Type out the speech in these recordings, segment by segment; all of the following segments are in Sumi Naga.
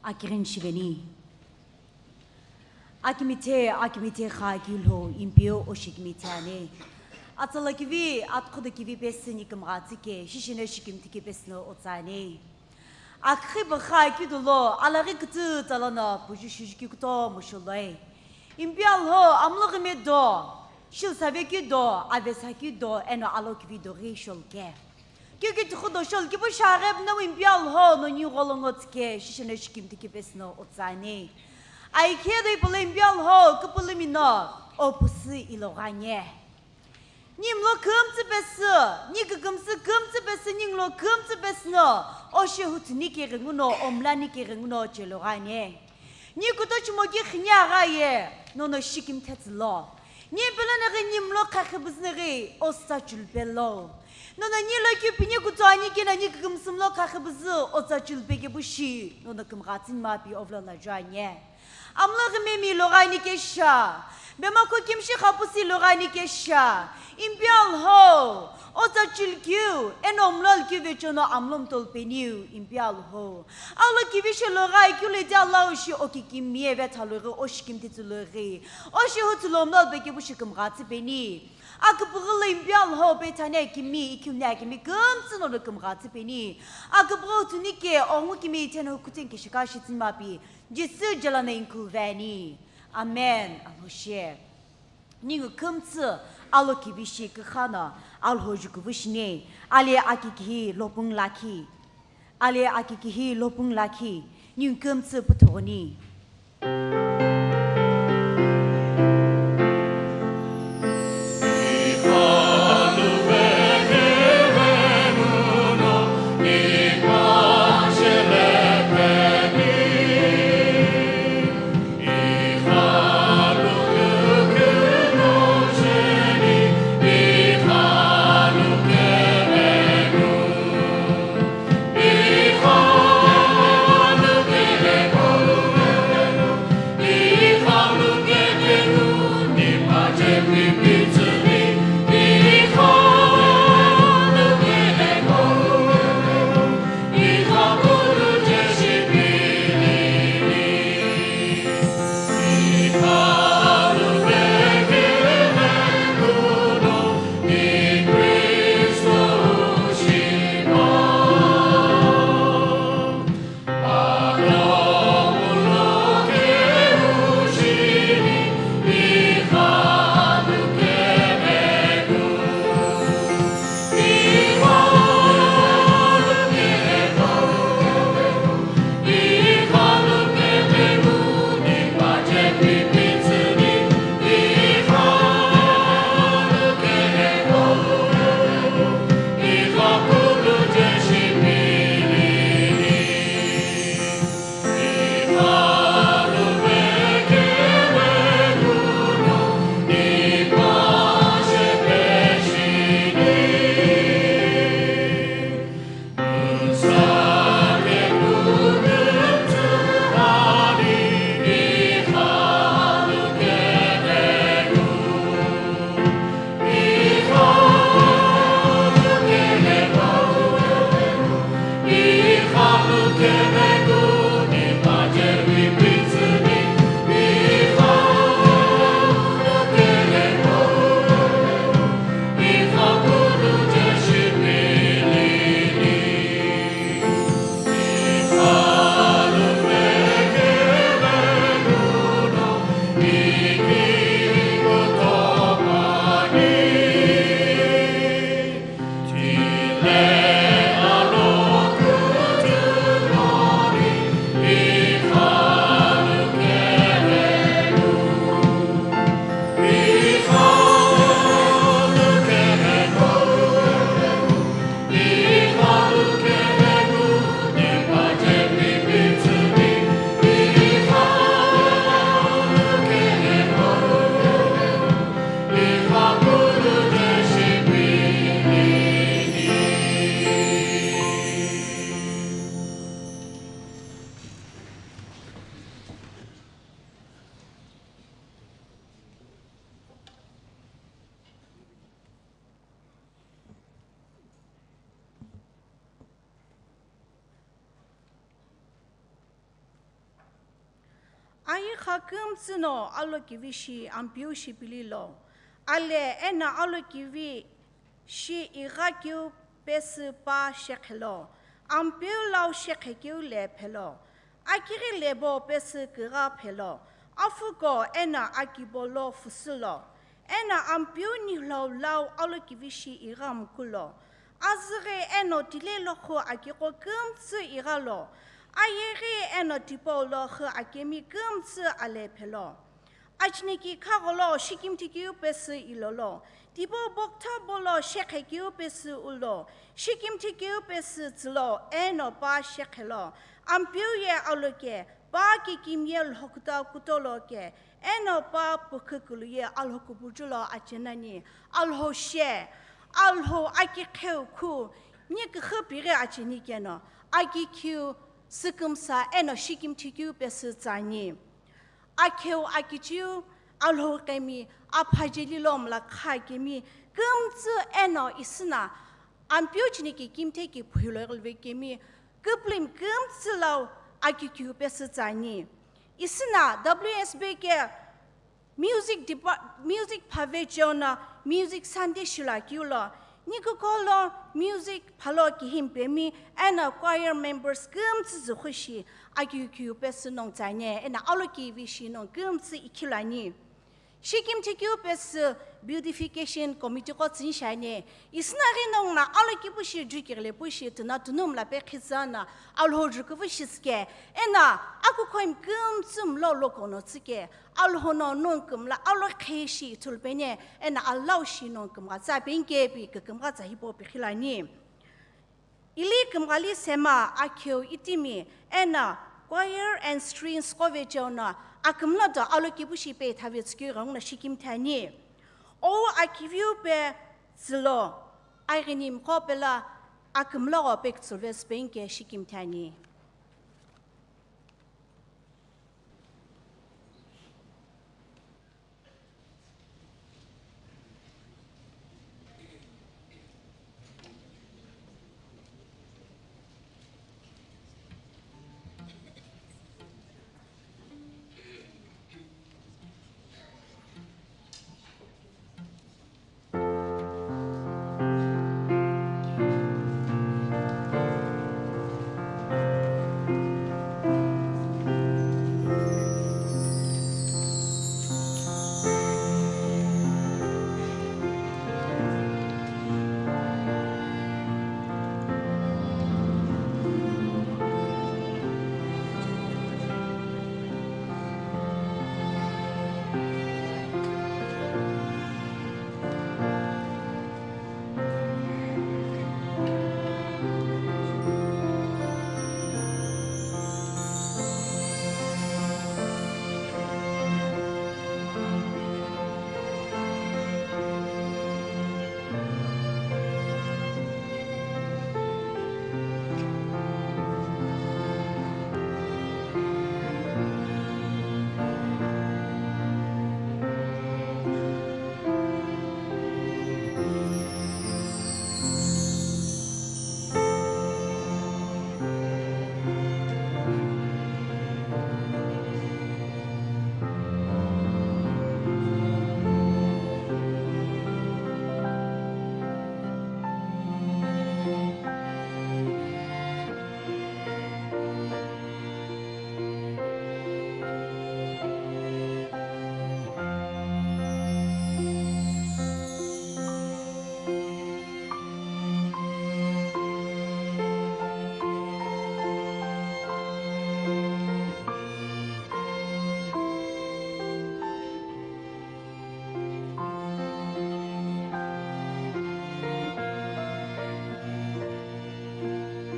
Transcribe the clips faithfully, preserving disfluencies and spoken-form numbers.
Akighini shiveni. Akimithe, akimithe kha kilo impio oshikimithi ani. Atsala kivi, atkhodo kivi pesü ni kümgha tsike, shishino shikimthi ki pesüno otsani. Akhi bakha kidulo, alaghi kütü talana, puju shujuki kutomo sholoi. Impio Alhou, amlo ghime do, shil save ki do, avesa ki do, eno alo kivi do ghi sholke. Kiki tikhu do shol kipu shaghe bna Impio Alhou no ni gholo ngo tsike, shishino shikimthi ki pesüno otsani. Aikhe do ipolo Impio Alhou, kupulumi no, o pusi ilo ghanye. Ni mlo kümtsü pesü, ni kükümsü kümtsü pesü, ni mlo kümtsü pesü no, o shehutu ni keghengu no, o mla ni keghengu no chelo ghanye. Ni kutochimo ki khinya gha ye, nono shikimthe tsülo. Ni pelo neghi ni mlo khakhi buzü neghi, o sa chulpe lo. Nono ni lo keu pini kutu ani kena ni kükümsü mlo khakhi buzü, o sa chulpe ke bushi, nono kümgha tsüni ma pi ovlo la jua nye. Amlo ghime mi lo ghani kesha, bema ko kimshi khapusi lo ghani kesha, Impio Alhou, o sa chulkiu, eno mlo lkiu vechono amlo mtol peniu, Impio Alhou. Alo kivi shelo ghai kiu ledi Alhou shi o kikimi eve thalo ghi, o shikimthi tsülo ghi, o shehutu lo mlo lbe kipu shi kümgha tsü peni. Aküpüghü lo Impio Alhou Bethania kimi, ikhiu ni akimi kümtsü nono kümgha tsü peni. Aküpüghü hutu ni ke, o ngu kimi itheno kuthen kishika shi tsüni ma pi, Jisü jalano inkhu veni. Amen. Alhou she. Ningu kümtsü alo kivi shi kükha no, Alhou jukuvu shini, ali akikihi lopung lakhi. Ali akikihi lopung lakhi, ningu kümtsü puthogoni. Ayegha kümtsü no alokivi shi Ampeu shipililo, ale eno alokivi shi ighakeu pesü pa shekhelo, Ampeu lau shekhekeu le phelo, akighi lebo pesü kigha phelo, afuko eno akibo lo fusülo, eno Ampeu nihlau lau alokivi shi igha mukulo, azüghi eno tile lokhu akiqo kümtsü ighalo, ayeghi eno tipau lokhu akemi kümtsü ale phelo. Achiniki khagholo shikimthi keu pesü ilolo, tipau bokthabo lo shekhe keu pesü ulo, shikimthi keu pesü tsülo, eno pa shekhelo, Ampeu ye aloke, pa kikimiye lhokuta kutoloke, eno pa pükhükulu ye alhokupuchulo achenani, Alhou she, Alhou akikheu khu, ni küxü pighi acheni keno, akikhiu, sükümsa eno shikimthi keu pesü tsüani. Akheu akichiu, Alhou kemi, aphaje lilo mla kha kemi, kümtsü eno isüna, Ampeu chiniki kimthe ki philo ighiluve kemi, küpülümi kümtsü lau akikhiu pesü tsüani. Isüna W S B ke music depart-, music phave cheuna music Sunday shilo akeu lo, nikuko lo music phalo kihimi pemi, eno choir members kümtsü züxu shi akikhiu pesü nongu tsüani, eno alokivi shi nongu kümtsü ikhilo ani. Shikimthi keu pesü beautification committee qo tsüni shiani, isüna ghi nongu no alokipu shi, jukighile pu shi, tuna tunumla pe khitsü no, Alhou jukuvu shi tsüke, eno akukhoi kümtsü mlo lokono tsüke, Alhou no nongu kümla alokhe shi ithulu peni, eno alau shi nongu kümgha tsa peni kepi kükümgha tsa hipau pikhilo ani. Ili kümghali sema akheu itimi eno choir and strings qo vecheuna akümlo do alokipu shi pe thavi tsükeu ghenguno shikimthi ani. Ou akiviu pe tsülo, aighinimi qo pelo akümlo gho pe kütsüve süpeni ke shikimthi ani.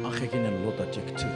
Akhekene lota check two.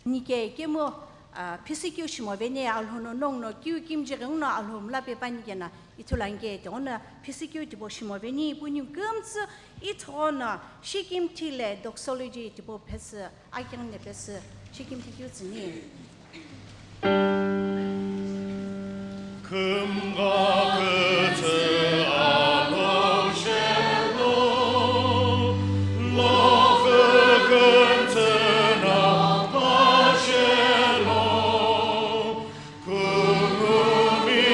Nike kemu, ah, phisikeu shimo veni Alhou no nongu no kiu kimji ghengu no Alhou mla pe pani kena ithulu ani ke tighenguno phisikeu tipau shimo veni ipu niu kümtsü ithughono shikimthi le doxology tipau phesü akighi ne pesü shikimthi keu tsüni. Kümgha kütsü alo shelo, lo kükümtsü na pa shelo, kungumi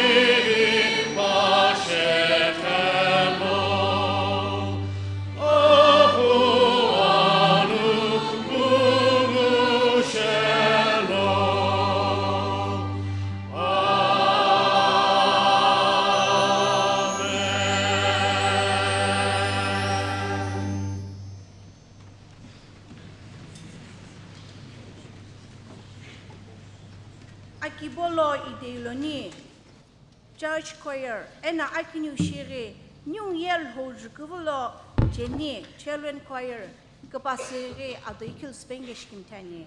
pa shelo. Akibolo ideiloni. Church choir, eno akiniu shighi, niu ye lhou jukuvulo jeni, children choir, küpasüghi ado ikhilu süpenghi shikimthi ani.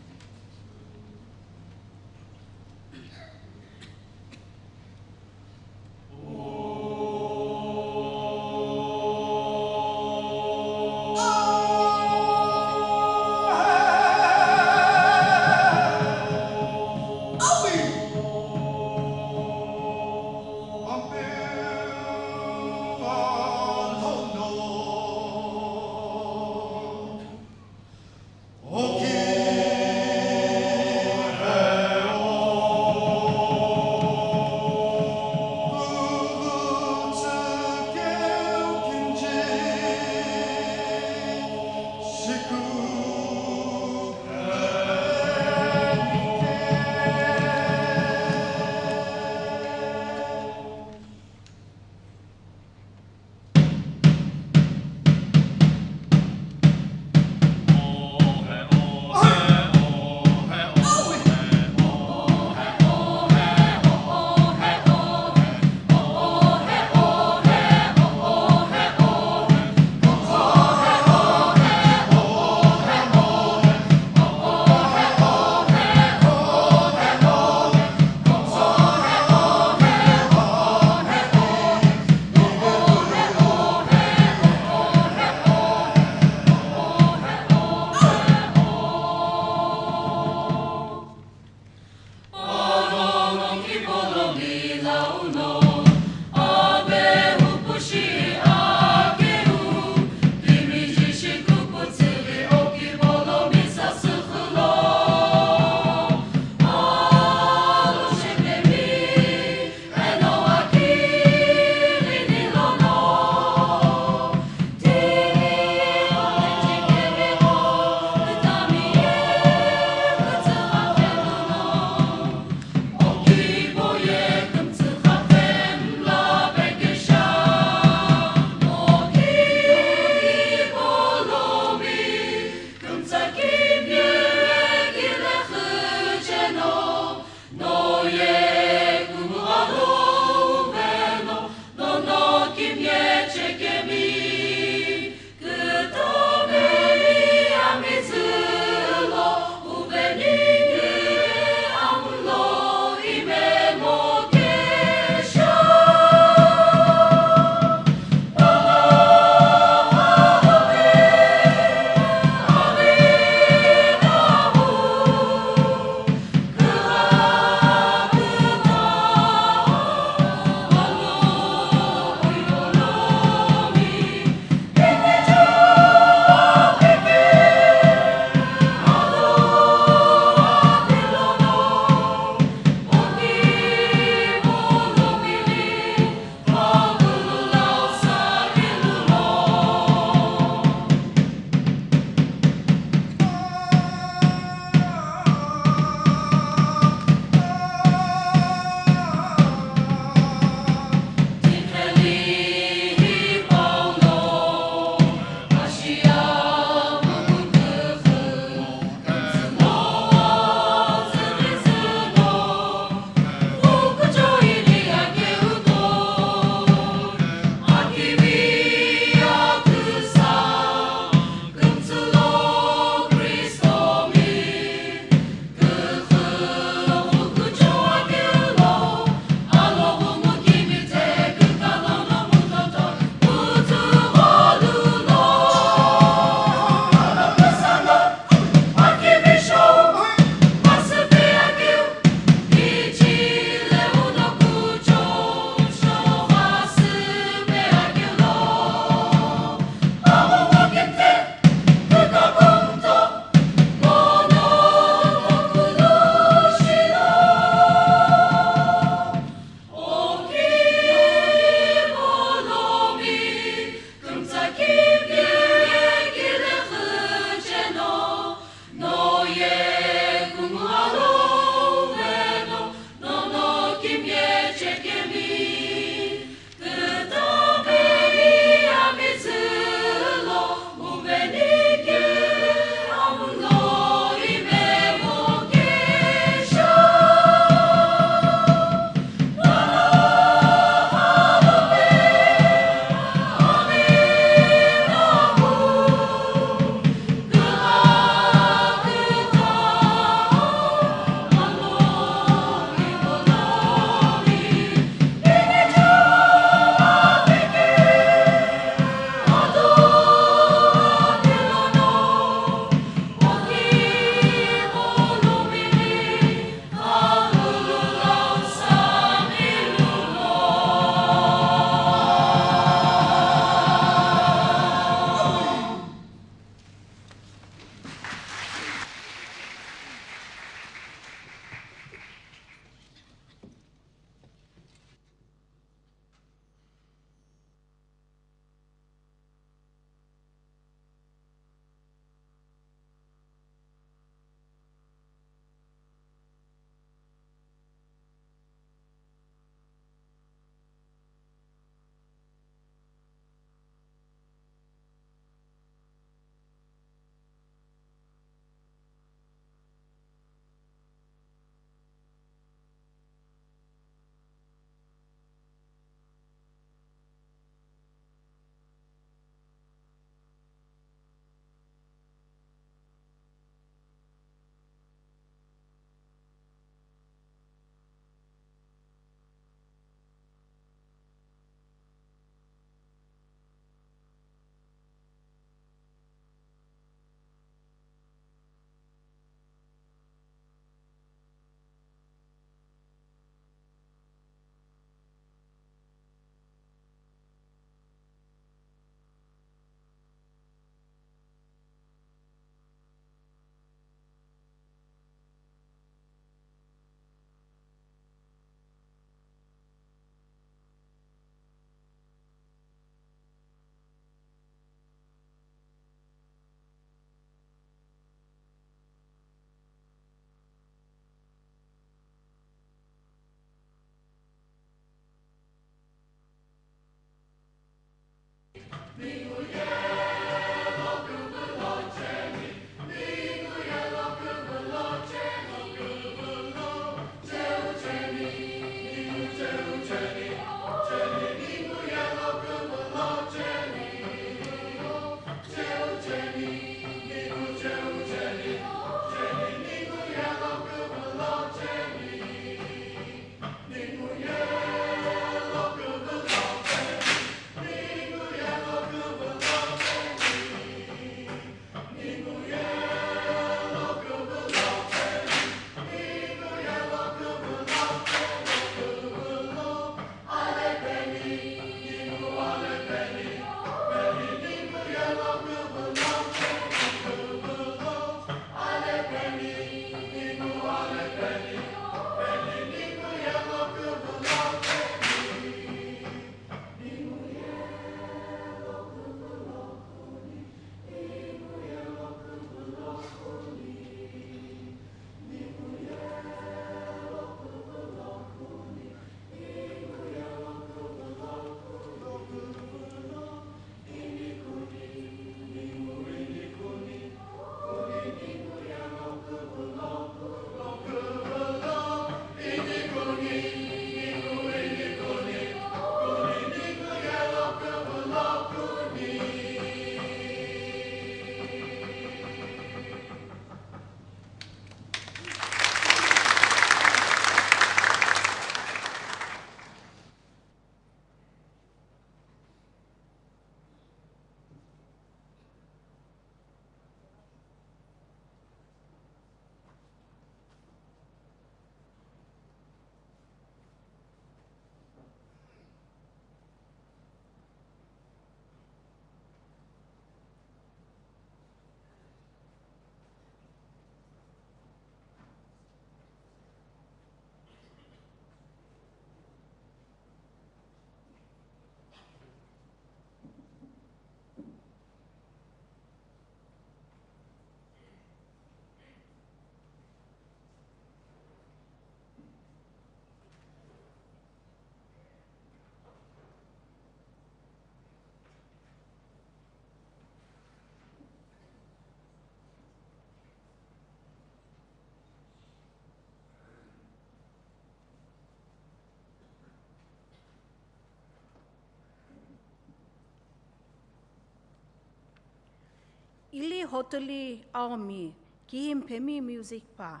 Hotuli Aomi, Kihimphemi music pa.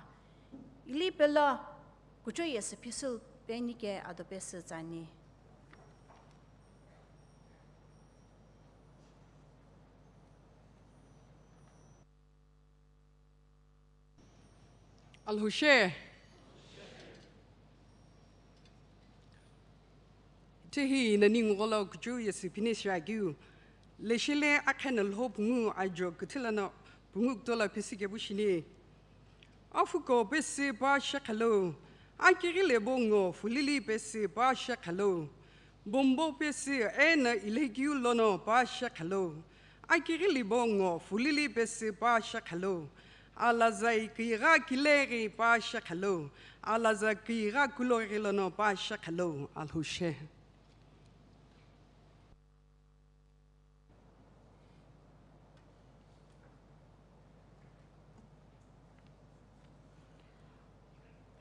Ili pelo kuchou yesü phisü penike ado pesü tsüani. Alhou she. Tihi nani ngolo kuchou yesü pini shiakiu. Leshile akhena lho pungu ajo kuthilano pungu kutola pisi kebu shini. Afuko pesi pa shekhalo. Akigile bongo fulili pesi pa shekhalo. Bombo pesi ena ilekiu lono pa shekhalo. Akigili bongo fulili pesi pa shekhalo. Alazai kiga kileri pa shekhalo. Alaza kiga kulori lono pa shekhalo. Alhou she.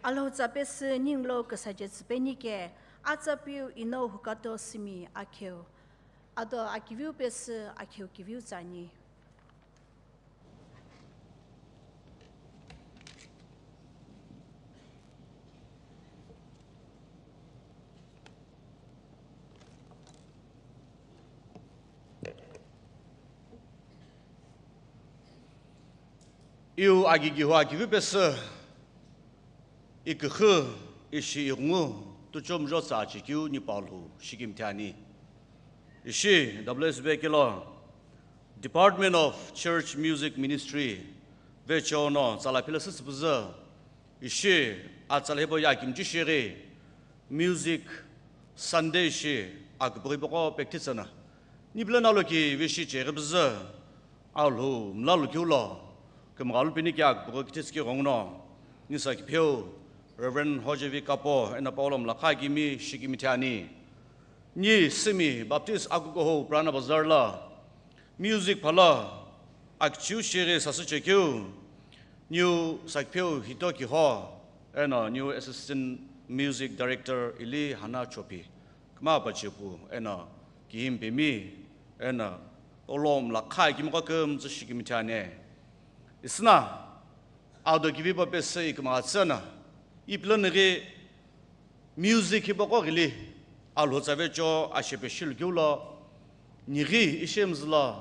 Alhou tsa pesü ninglo küsaje tsüpenike, atsa piu ino hukato simi akheu, ado akiviu pesü akheu kiviu tsüani. Iu agigihu akiviu pesü, iküxü, ishi ighungu, tuchomjo tsa achikeu nipa Alhou shikimthi ani. Ishi W S B kelo Department of Church Music Ministry vecheono tsala phila süsüpüzü, ishi atsala hipau ye akimchi shighi, music Sunday ishi aküpüghü hipaqo practice ana. Nipilo nalo ki vishi cheghi püzü, Alhou mlalu kiulo, kümghalu pini ki aküpüghü kithi tsükighenguno, nisa kipheu, Reverend Hojevi Kapo, eno paolo mlakha kimi shikimithi ani. Ni Simi Baptist akukuhou Purana Bazar la music phala akichiu shighi sasü chekeu, niu sakipheu Hito Kiho, eno niu Assistant Music Director ili Hana Chopi, kümapa chepu, eno Kihimphemi, eno olo mlakha kimiqo kümtsü shikimithi ani. Isüna, ado kivipa pesü ikümgha tsüna, ipilonighi music hipaqo ghili, Alhou tsa vechewo ashepe shilu kiulo, nighi ishemzülo,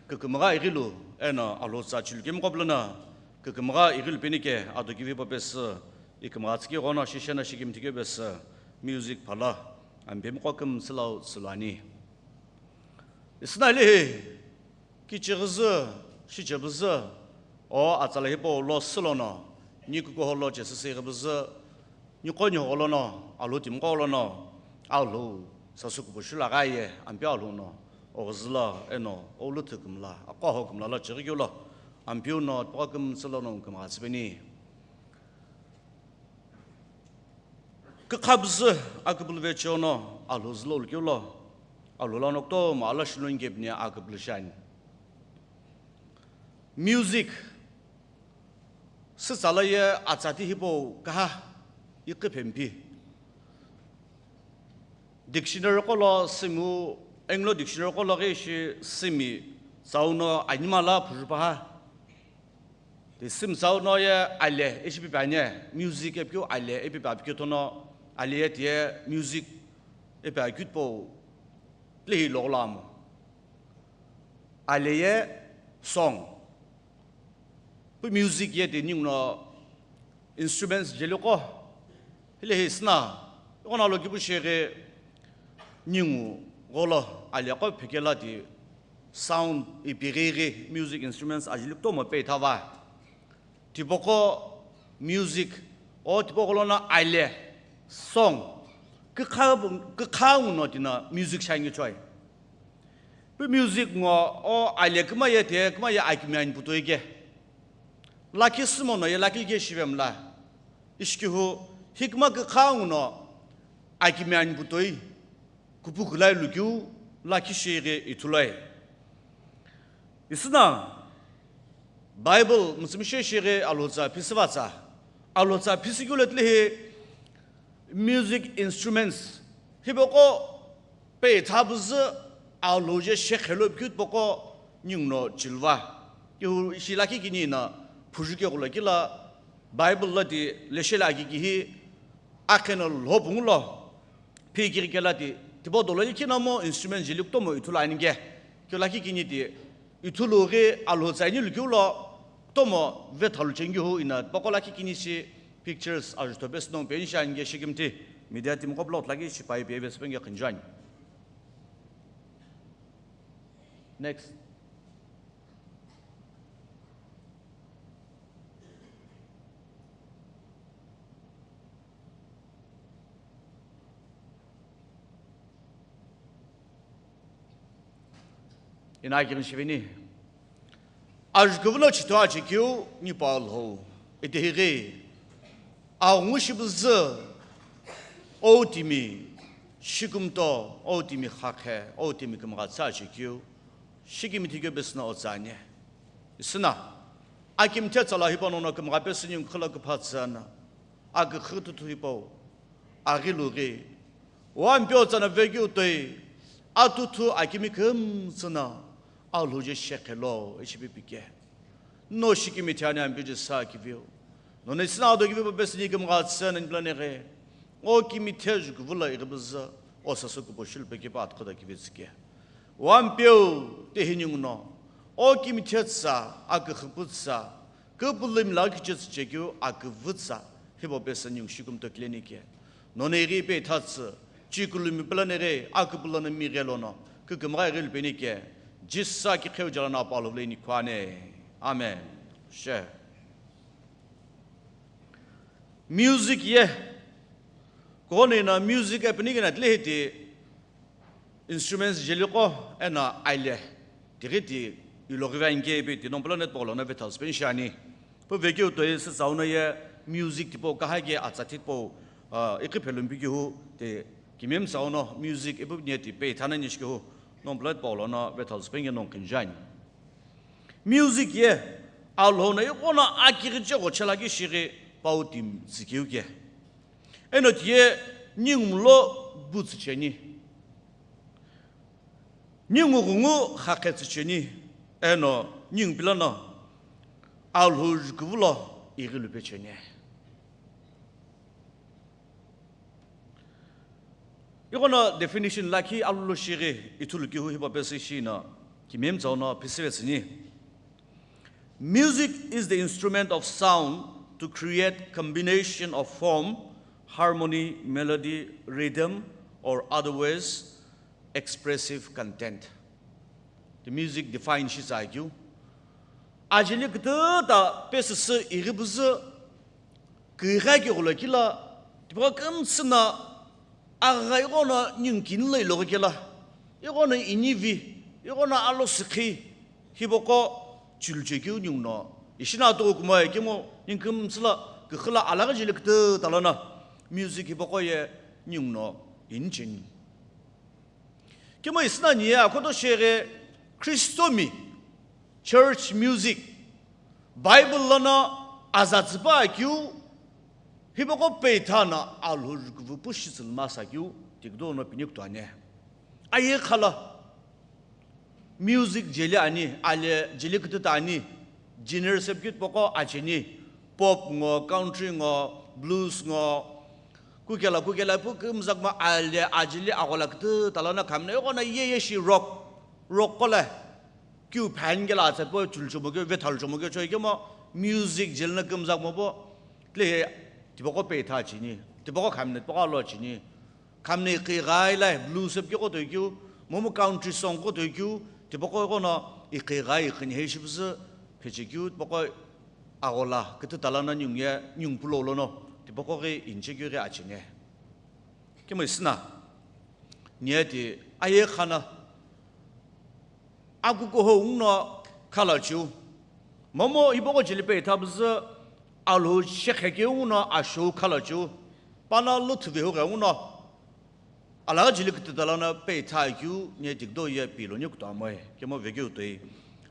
kükümgha ighilu, eno Alhou tsa chilu kimiqo pülono, kükümgha ighilu penike, ado kivipa pesü ikümgha tsükighono, shisheno shikimthi keu pesü, music phala, Ampemiqo kümtsü lau tsülu ani. Isüna ilihi, kichighizü, shichepüzü, o atsala hipau lo sülono, ni kukuholo chesüsü ighipüzü, niqo nigholono, Alhou timiqo lono, Alhou sasü kupushula ghaye, Ampeu Alhou no, oghüzülo, eno, owlu thükümla, aqoho kümla lo chighi kiulo, Ampeu no, tipaqo kümtsü lono kümgha tsüpeni. Kükha püzü aküpülü vecheono Alhou zülo ulukeulo, Alhou lono kutomo ala shiloni kepini aküpülü shiani. Music, sütsala ye atsati hipau kaha iqi phempi. Dictionary qolo sümiu, Anglo Dictionary qolo ghi ishi sümi tsau no animal la phuzü paha. Ti sümi tsau no ye ale ishi pipe ani, music ipi keu ale ipi pipe keu thono, ale ye tiye music ipi akeu tipau tilehi logholo amo. Ale ye song. Pu music ye ti ninguno instruments jeliqo. Hilehi süna, ighono alokipu shighi ningu gholo aleqo phekela ti sound ipi ghighi music instruments ajeli kutomo pe ithava. Tipaqo music, o tipaqo lono ale, song, kükha, kükha nguno tino music shiani choi. Pu music ngo, o ale küma ye te, küma ye akimi ani putoi ke. Lakhi sümono ye lakhi ke shivemla. Ishkihu, hikma kükha nguno akimi ani putoi. Kupu kulai lukeu lakhi shighi ithulai. Isüna Bible mütsümishei shighi Alhou tsa phisüvatsa. Alhou tsa phisükeu lo tilehi music instruments. Hipaqo pe ithapüzü Alhou je shekhelo pikeu tipaqo ninguno chilva. Ihu ishi lakhi kini na phuju keghulo kila Bible la ti leshele aki kihi akheno lho pungu lo phikiri kela ti tipau dolo likhi na mo instrument jeli kutomo ithulu ani ke. Keu lakhi kini ti ithulu ghi alhou tsaini lukeu lo kutomo vethalu chengi hu ina tipaqo lakhi kini shi pictures ajutho pesü nongu peni shi ani ke shikimthi media team qo block lakhi shipai pe vesü penge khinjuani. Next. Ina kirin shivini. Ajukuvuna chitho achikeu nipa Alhou. Itihighi. Aghungu shibuzü. Otimi. Shikumto. Otimi khakhe. Otimi kumghatsa achikeu. Shikimthi keu pesü na otsani. Isina. Akimthe tsala hipau nono kumgha pesü ningu khila kuphatsana. Akükhu tuthu hipau. Aghi lughi. Wampio tsana vekeu toi. Atuthu akimi kümtsüna. Alhou je shekhelo. Ishi pipike. No shikimthi ani ambi je sa kiviu. Nono isina ado kivi pesü ni kumghatsana niplaneghe. O kimithe jukuvula ighibuzü. O sasu kuposhul peke pa atkhoda kivi tsike. Wampio tehi ningu no. O kimithe tsa, akükhu tsa. Küpülümi la kichetsü chekeu aküvütsa, hipau pesü ningu shikumto kilenike. Nono ighi peithatsü, chikulumi pülaneghe, aküpülano mighe lono, kükümgha ighi lupenike, Jisü kikheu jalana apalhuvle inikhuane. Amen. She. Music ye. Kone na music epinike na tile hiti, instruments jeliko eno aile tighi ti iloghive anke ipi ti nongu pelo network lono vethalu sipeni shiani. Pu vekeu toi sü tsau no ye music tipau kaha ke atsa tipau, ah, iqhi phelumpi kihu ti kimem tsau no music ipu nie ti peithana ni shikihu nongu pelo network lono vethalu sipeni nongu khinjani. Music ye Alhou no ighono akighi chegho chelaki shighi pau timi tsikeu ke. Eno tiye ningu mlo bu tsücheni. Ningu ghungu khakhe tsücheni. Eno ningu pilano Alhou jukuvulo ighi lupecheni. Ighono definition lakhi alulo shighi ithulu kihu hipau pesü shino kimem tsau no phisivetsüni. Music is the instrument of sound to create combination of form, harmony, melody, rhythm, or otherwise expressive content. The music define shi tsakeu. Ajeli kütüta pesüsü ighi buzü Kighaki gholo kila, tipaqo kümtsü na, agha ighono ningu kini lo iloghi kela, ighono inivi, ighono alosikhi, hipaqo chuluchekeu ningu no, ishi na atughu kumoe kemu ningu kümtsü la, kükhu la alaghi jeli kütüta lono, music hipaqo ye ningu no inicheni. Kemu ishi na niye akhoto sheghe Khristomi church music, Bible lono aza tsüpa keu, hipaqo peitha na alhou jukuvu pu shitsülü masa keu, tiküdo no pini kutuane. Aye khala music jeli ani, ale jeli kütüta ani, genre sepikeu tipaqo acheni, pop ngo, country ngo, blues ngo, kukela, kukela, pu kümzakma ale ajeli aghola kütüta lono khamna, ighono ye ye shi rock, rock qo le, keu phan kela atsa po chuluchomo keu, vethaluchomo keu choi kemu, music jeli no kümzakma po, tile he, tipaqo peitha cheni, tipaqo khamna, tipaqo alo cheni, khamna iqi ghai lai, blues sepikeu qo toikeu, momu country song qo toikeu, tipaqo ighono iqi ghai iqi nihe shipüzü phechekeu, tipaqo aghola, kütüta lono ningu ye, ningu pulo lono, tipaqo ghi inichekeu ghi acheni. Kemu ishi na, niye ti aye khana, akukuho nguno khalacheu, momu hipaqo jeli peitha püzü alhou shekhekeu nguno ashou khalacheu, pano lüthüve hughe nguno, alaghi jeli kütüta lono peitha keu niye tiküdo ye pilo ni kutuamoe, kemu vekeu toi,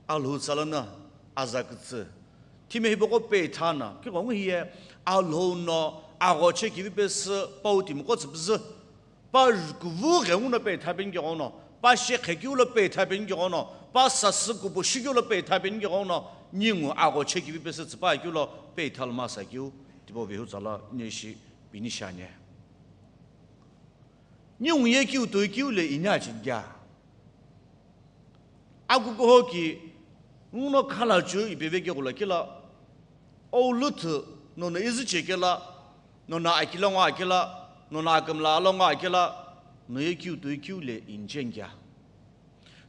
alhou tsa lono aza kütsü, thime hipaqo peitha na, kighengu hiye alhou no aghoche kivi pesü pau timiqo tsüpüzü, pa jukuvu ghenguno peitha peni kighenguno, pa shekhekeu lo peitha peni kighenguno, pa sasü kupushikeu lo peitha peni kighenguno, Ningu agho chekivi pesü tsüpa keu lo peitha lo masa keu tipau vehu tsala nishi pini shiani. Ningu ye kiu toi kiu le ini achini kea. Akukuho ki nguno khala chu ipeve ke ghula kila. Ouluthu nono izi chekela, nono akilongo akela, nono akümla alongo akela, no ye kiu toi kiu le inchen kea.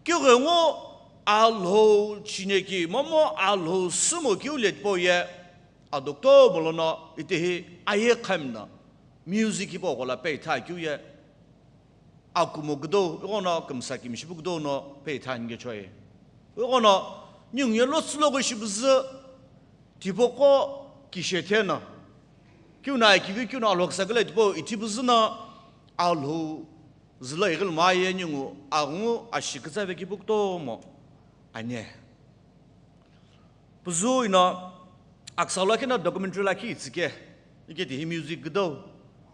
Kighengu Alhou chineki momu Alhou sumo keu le tipau ye, adokto molono itehi aye khamna music hipau ghola peitha keu ye, akumo kudou, ighono kümsa kimshipu kudou no peitha nge choi. Ighono ningu ye lotsülo ghi shibuzü, tipaqo kishethe no, kiu no akivi kiu no Alhou kisa kele tipau ithibuzü no, Alhou zülo ighilma ye ningu aghungu ashi kütsave kipu kutomo ani. Puzu ino aksa lakhi no documentary lakhi itsike. Ike ti hi music kudou.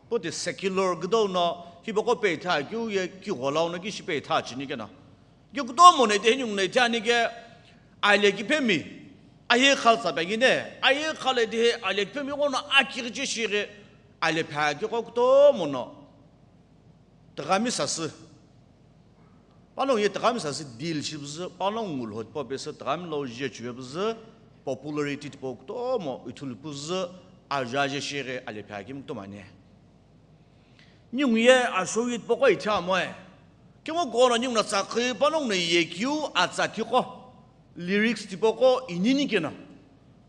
Puti secular kudou no hipaqo peitha keu ye kigholau no kishi peitha chini keno. Ke kutomo no itehi ningu no ithani ke aile kiphemi. Aye khalsa pengine. Aye khale itehi aile kiphemi ighono akighiche shighi aile pha keu kutomo no. Tüghami sasü. Panongu ye tüghami sasü deal shibuzü, panongu ngulho tipau pesü tüghami lo je chive puzü, popularity tipau kutomo ithulu puzü, ajaje shighi aile pha kemu kutomo ani. Ningu ye ashoyi tipaqo ithi amoe. Kemu kono ningu no tsakhi panongu no ye kiu atsa thiqo, lyrics tipaqo inini keno.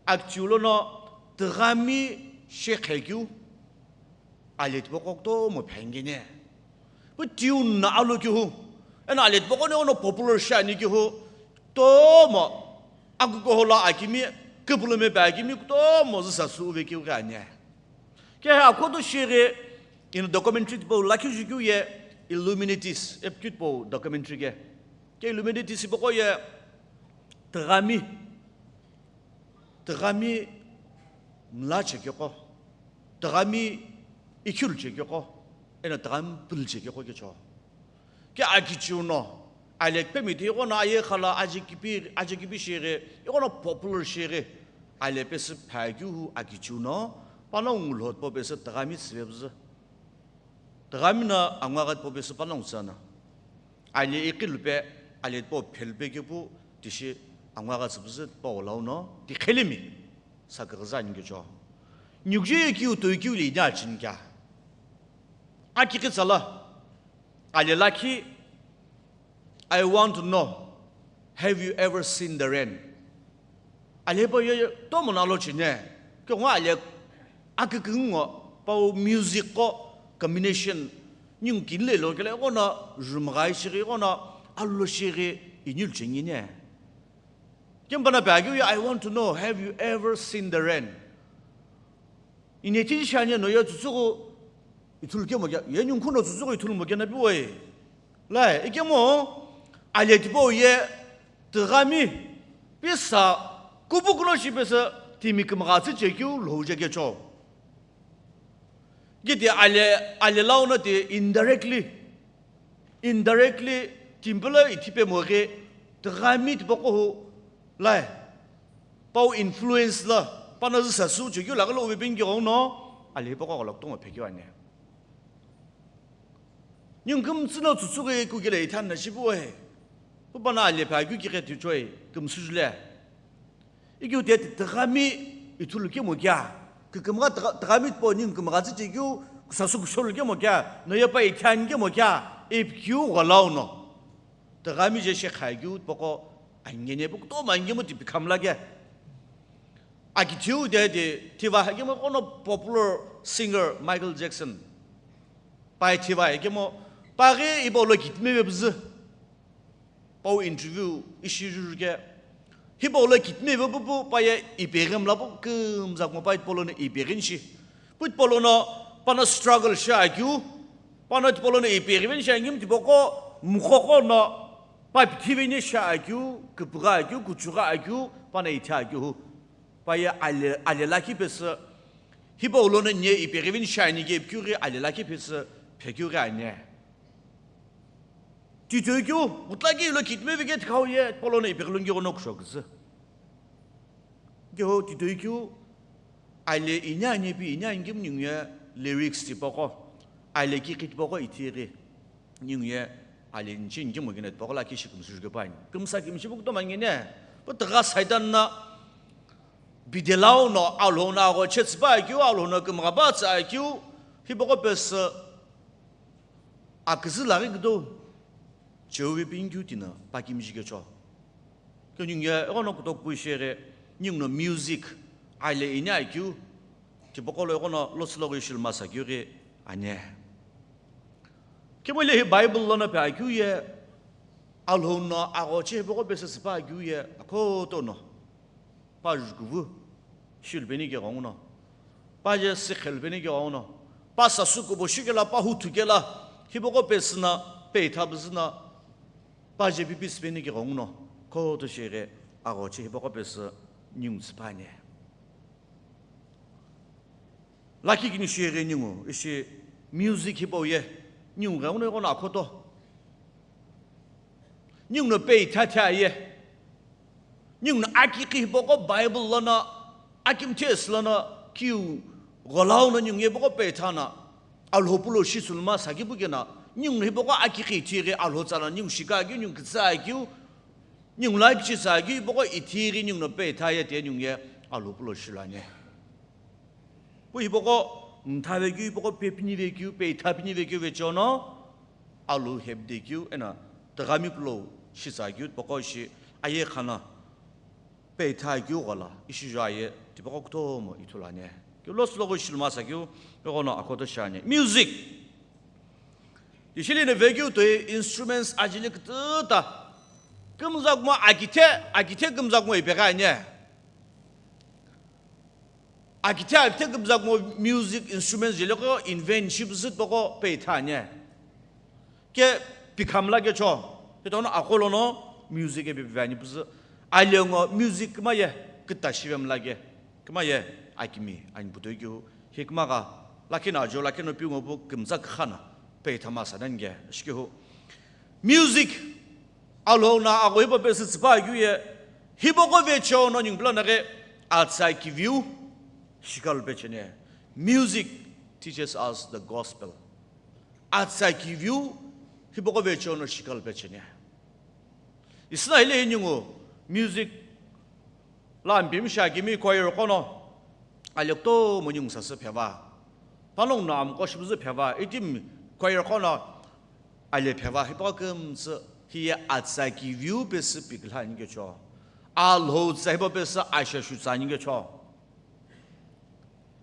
Akichiu lono tüghami shekhe keu. Aile tipaqo kutomo phengene. Pu tune no alo kehu. Eno aile tipaqo no popular shiani kehu. Kutomo akukuho lo akimi, kupulume pe akimi kutomo züsa suve keu ghi ani. Ke akhoto shighi ino documentary tipau lakhi ju keu ye Illuminates, epikeu tipau documentary ke. Ke Illuminates hipaqo ye tüghami Tüghami mla chekeqo, tüghami ikhulu chekeqo, eno tüghami pulu chekeqo kecho. Ke akichiu no, aile kiphemi ti ighono aye khala aje kipi, aje kipi shighi, ighono popular shighi, aile pesü pha keu hu akichiu no, panongu ngulho tipau pesü tüghami tsüve puzü. Tüghami no angugha tipau pesü panongu tsüna. Aile iqilupe, aile tipau phelupe kepu tishi angugha tsüpuzü tipau lau no, tikhelimi. Saküghüzü ani kecho. Nyukje ye kiu toi kiu le ini achini kea. Akighi tsala. Aile lakhi, I want to know, have you ever seen the rain? Aile hipau ye tomo no alo chine. Keghengu aile akükü ngo pau music qo combination ningu kini le lo kele ighono jumghai shighi ighono alo shighi ini lu cheni ne. Kemu pana pe akeu ye, I want to know, have you ever seen the rain? Inethi shani no ye tsütsüghü ithulu kemu kea, ye ningu khuno tsütsüghü ithulu mo kena piwe. Lai, ikemu aile tipau ye tüghami pisa kupu kuno shi pesü timi kümgha tsü chekeu lhou je kecho. Kiti aile, aile lau no ti indirectly, indirectly, timpilo ithipe moghi, tüghami tipaqo hu, lai, pau influence la, pana züsa su chekeu laghi lo uve pengikeu no, aile hipaqo ghalak tongo phekeu ani. Ningu kümtsü no tsütsüghü kukile ithani na shipuwe. Pu pana aile pha keu kighe thichoi, kümsü jule. Ikeu te tüghami ithulu kemu kea, kükümgha tügha-, tüghami tipau ningu kümgha tsü chekeu, kusasu kusholu kemu kea, no ye pa ithani kemu kea, ipikeu ghalau no. Tüghami je shekha keu tipaqo angene pu kutomo angemu tipi khamla ke. Akithiu de de thiva hakemu kono popular singer Michael Jackson. Pai thiva hakemu, paghi ipau lo kitime ve puzü. Pau interview ishi juju ke. Hipau lo kitime ve pupu pa ye ipeghi mla pu kümza kmo pa tipau lono ipeghi nishi. Pu tipau lono pana struggle shi akeu. Pana tipau lono ipeghi ve nishi angim tipaqo mukhoko no pa pithi ve nishi akeu, küpügha akeu, kuchugha akeu, pana ithi akeu hu. Pa ye aile, aile lakhi pesü. Hipau lono nye ipeghi ve nishi ani ke ipikeu ghi aile lakhi pesü, phekeu ghi ani. Titoi keu, kutla keu lo kitime ve ke thikhau ye, tipau lono ipeghi lunghi ghono kusho küzü. Keho titoi keu, aile ini ani pi ini ani kemu ningu ye lyrics tipaqo, aile kikhi tipaqo ithighi ningu ye aile inchi inkemu kina tipaqo lakhi shi kümsü juke pani. Kümsa kümsü pu kutomo ani ne, pu tugha Saitan na bidelau no Alhou no aghoche tsüpa keu, Alhou no kümgha pa tsü keu, hipaqo pesü aküzü laghi kudo, cheu ve pin keu tina pakimji kecho. Keu ningu ye eghono kutoku pu sheghi, ningu no music, aile ini akeu, tipaqo lo eghono lotsü loghi ishi lumasa keu ghi ani. Kemu hile hi Bible lono pe akeu ye, Alhou no aghoche hipaqo pesü tsüpa keu ye, akhoto no. Pa jukuvu shilu peni ke ghenguno, pa je sikhe lu peni ke ghenguno, pa sasu kubo shikela, pa huthu kela, hipaqo pesü na, peitha püzü na, pa je pipisi peni ke ghenguno, khoto sheghi aghoche hipaqo pesü ningu tsüpa ani. Lakhi kini sheghi ningu, ishi music hipau ye, ningu ghenguno eghono akhoto. Ningu no peitha tha ye. Ningu no akikhi hipaqo Bible lono, akimthe sü lono, kiu gholau no ningu ye hipaqo peitha na, Alhou pulo shi süluma sa kipu kena, ningu no hipaqo akikhi ithighi Alhou tsa na ningu shika keu, ningu kütsa keu, ningu la kichi sa keu, hipaqo ithighi ningu no peitha ye te ningu ye Alhou pulo shi lu ani. Pu hipaqo mtha vekeu, hipaqo pe pini vekeu, peitha pini vekeu vecheono, Alhou hepde keu, eno tugha mi pulo shitsa keu, tipaqo ishi aye khana peitha keu ghola, ishi ju aye, tipaqo kutomo ithulu ani. Keu lotsü loghi ishi lumasa keu, eghono akhoto shi ani. Music. Ishi lino vekeu toi instruments ajeli kütüta. Kümza kumo akithe, akithe kümza kumo ipeghi ani. Akithe akithe kümza kumo music instruments jeli qo invent shi püzü tipaqo peitha ani. Ke pikha mla kecho. Petono aqo lono music ipi pive ani püzü. Aile ngo music küma ye küta shive mla ke. Küma ye akimi ani putoi keu. Hi küma gha lakhi no ajo lakhi no pi ngo pu kümza kükha na peitha masa nani ke. Shikehu. Music Alhou no agho hipau pesü tsüpa keu ye, hipaqo vecheono ningu pula naghi atsa kiviu shikalu pecheni. Music teaches us the gospel. Atsa kiviu hipaqo vecheono shikalu pecheni. Isna hile hi ningu music la mpimshi akimi choir qo no, aile kutomo ningu sasü pheva. Panongu no amqo shi püzü pheva. Itimi choir qo no aile pheva. Hipaqo kümtsü hiye atsa kiviu pesü piküla ani kecho. Alhou tsa hipau pesü asha shu tsa ani kecho.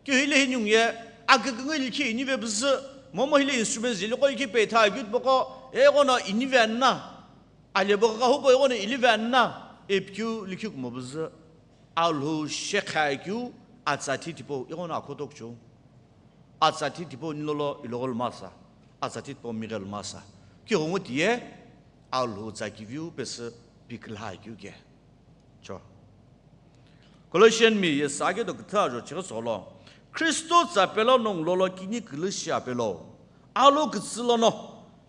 Keu hile hi ningu ye, aküküngü likhi inive püzü, momu hile instruments jeli qo likhi peitha keu tipaqo, eghono inive ani na, aile bo gha hupo eghono inive ani na, ipikeu likhi kumo püzü, Alhou shekha keu atsa thi tipau, eghono akhoto kuchou. Atsa thi tipau nilolo iloghi lumasa, atsa thi tipau mighe lumasa. Keu ghengu tiye, Alhou tsa kiviu pesü piküla keu ke. Cho. Colossian mi yesa ake do küthü ajo chighi solo. Kristo tsa pelo nongu lolo kini külü shi apelo. Alo kütsü lono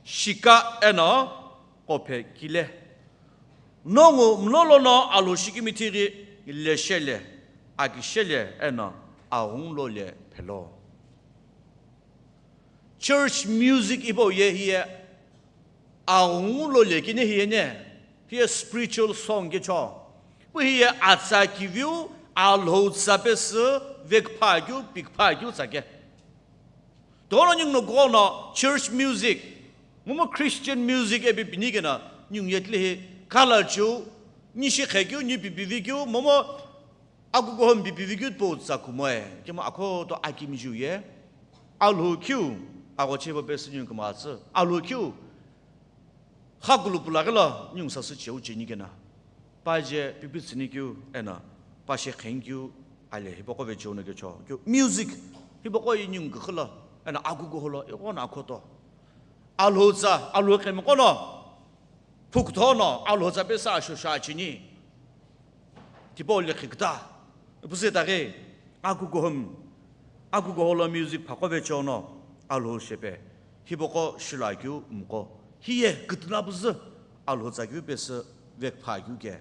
shika eno qophe kile. Nongu mlo lono alo shikimithi ghi leshele, akishele eno aghungu lole phelo. Church music hipau ye hiye aghungu lole kini hiye ne, hiye spiritual song kecho. Pu hiye atsa kiviu Alhou tsa pesü vekpha keu, pikpha keu tsa ke. Tono ningu no kuqo no church music, momu Christian music ipi pini kena ningu ye tile hi khala cheu, nishi khe keu, ni pipivi keu, momu akukuho mpipivi keu tipau tsa kumoe, kemu akhoto akimi ju ye, Alhou keu, aghoche hipau pesü ningu kümgha tsü, Alhou keu, Xakulu pulaghi lo ningu sasü cheu cheni kena, pa je pipitsüni keu eno pa she kheni keu ale hipaqo vecheo no kecho keu music hipaqo ye ningu küxü lo eno akukuho lo ighono akhoto. Alhou tsa, Alhou khemiqo no phukutho no Alhou tsa pesü ashosha cheni. Tipau likhi küta, püzü itaghi, akukuhum, akukuho lo music phaqo vecheo no, Alhou shepe, hipaqo shilo akeu mqo, hiye kütüna püzü, Alhou tsa keu pesü vekpha keu ke.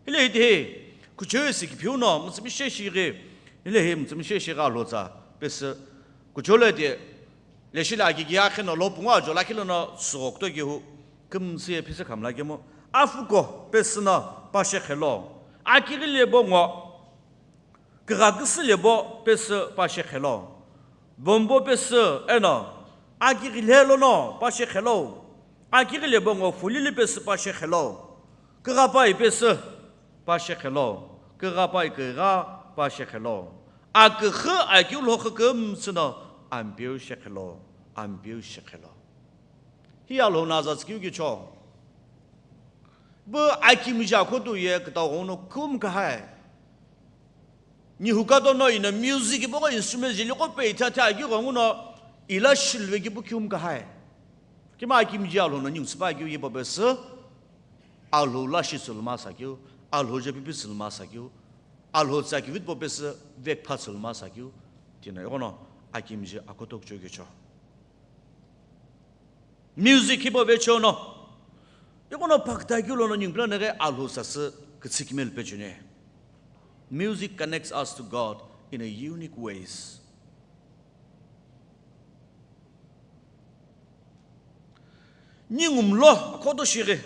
Hile hitihi, Kuchou isi kiphiu no mütsümishei shighi, hilehi mütsümishei shighi Alhou tsa pesü kuchou lo ti, leshi lo akiki akhe no lo pungu ajo lakhi lono tsügho kutoki hu kümtsü ye phisü khamla kemu, afuko pesü no pa shekhelo, akighi lebo ngo, kigha küsü lebo pesü pa shekhelo, bombo pesü eno akighi lhe lono pa shekhelo, akighi lebo ngo fulili pesü pa shekhelo, kigha pai pesü pa shekhelo, kigha pai kigha pa shekhelo, aküxü akeu lhoxü kümtsü no Ampeu shekhelo, Ampeu shekhelo. Hi Alhou no aza tsükeu kicho. Bu akimiji akhotu ye kütau ghenguno kümkha hai. Nihukato no ino music hipaqo instrument jeli qo peitha tha akeu ghenguno ila shilve kipu kümkha hai. Kima akimiji Alhou no ningu tsüpa akeu ye pa pesü, Alhou lashi tsüluma sakeu, Alhou je pipi tsüluma sakeu, Alhou tsa kivit po pesü vekpha tsüluma sakeu, tino ighono akimiji akhotu kuchou kicho. Music hipau vecheono, ighono phaküta keu lono ningu pila naghi Alhou sasü kütsükimelu pecheni. Music connects us to God in a unique ways. Ningu mlo akhoto shighi.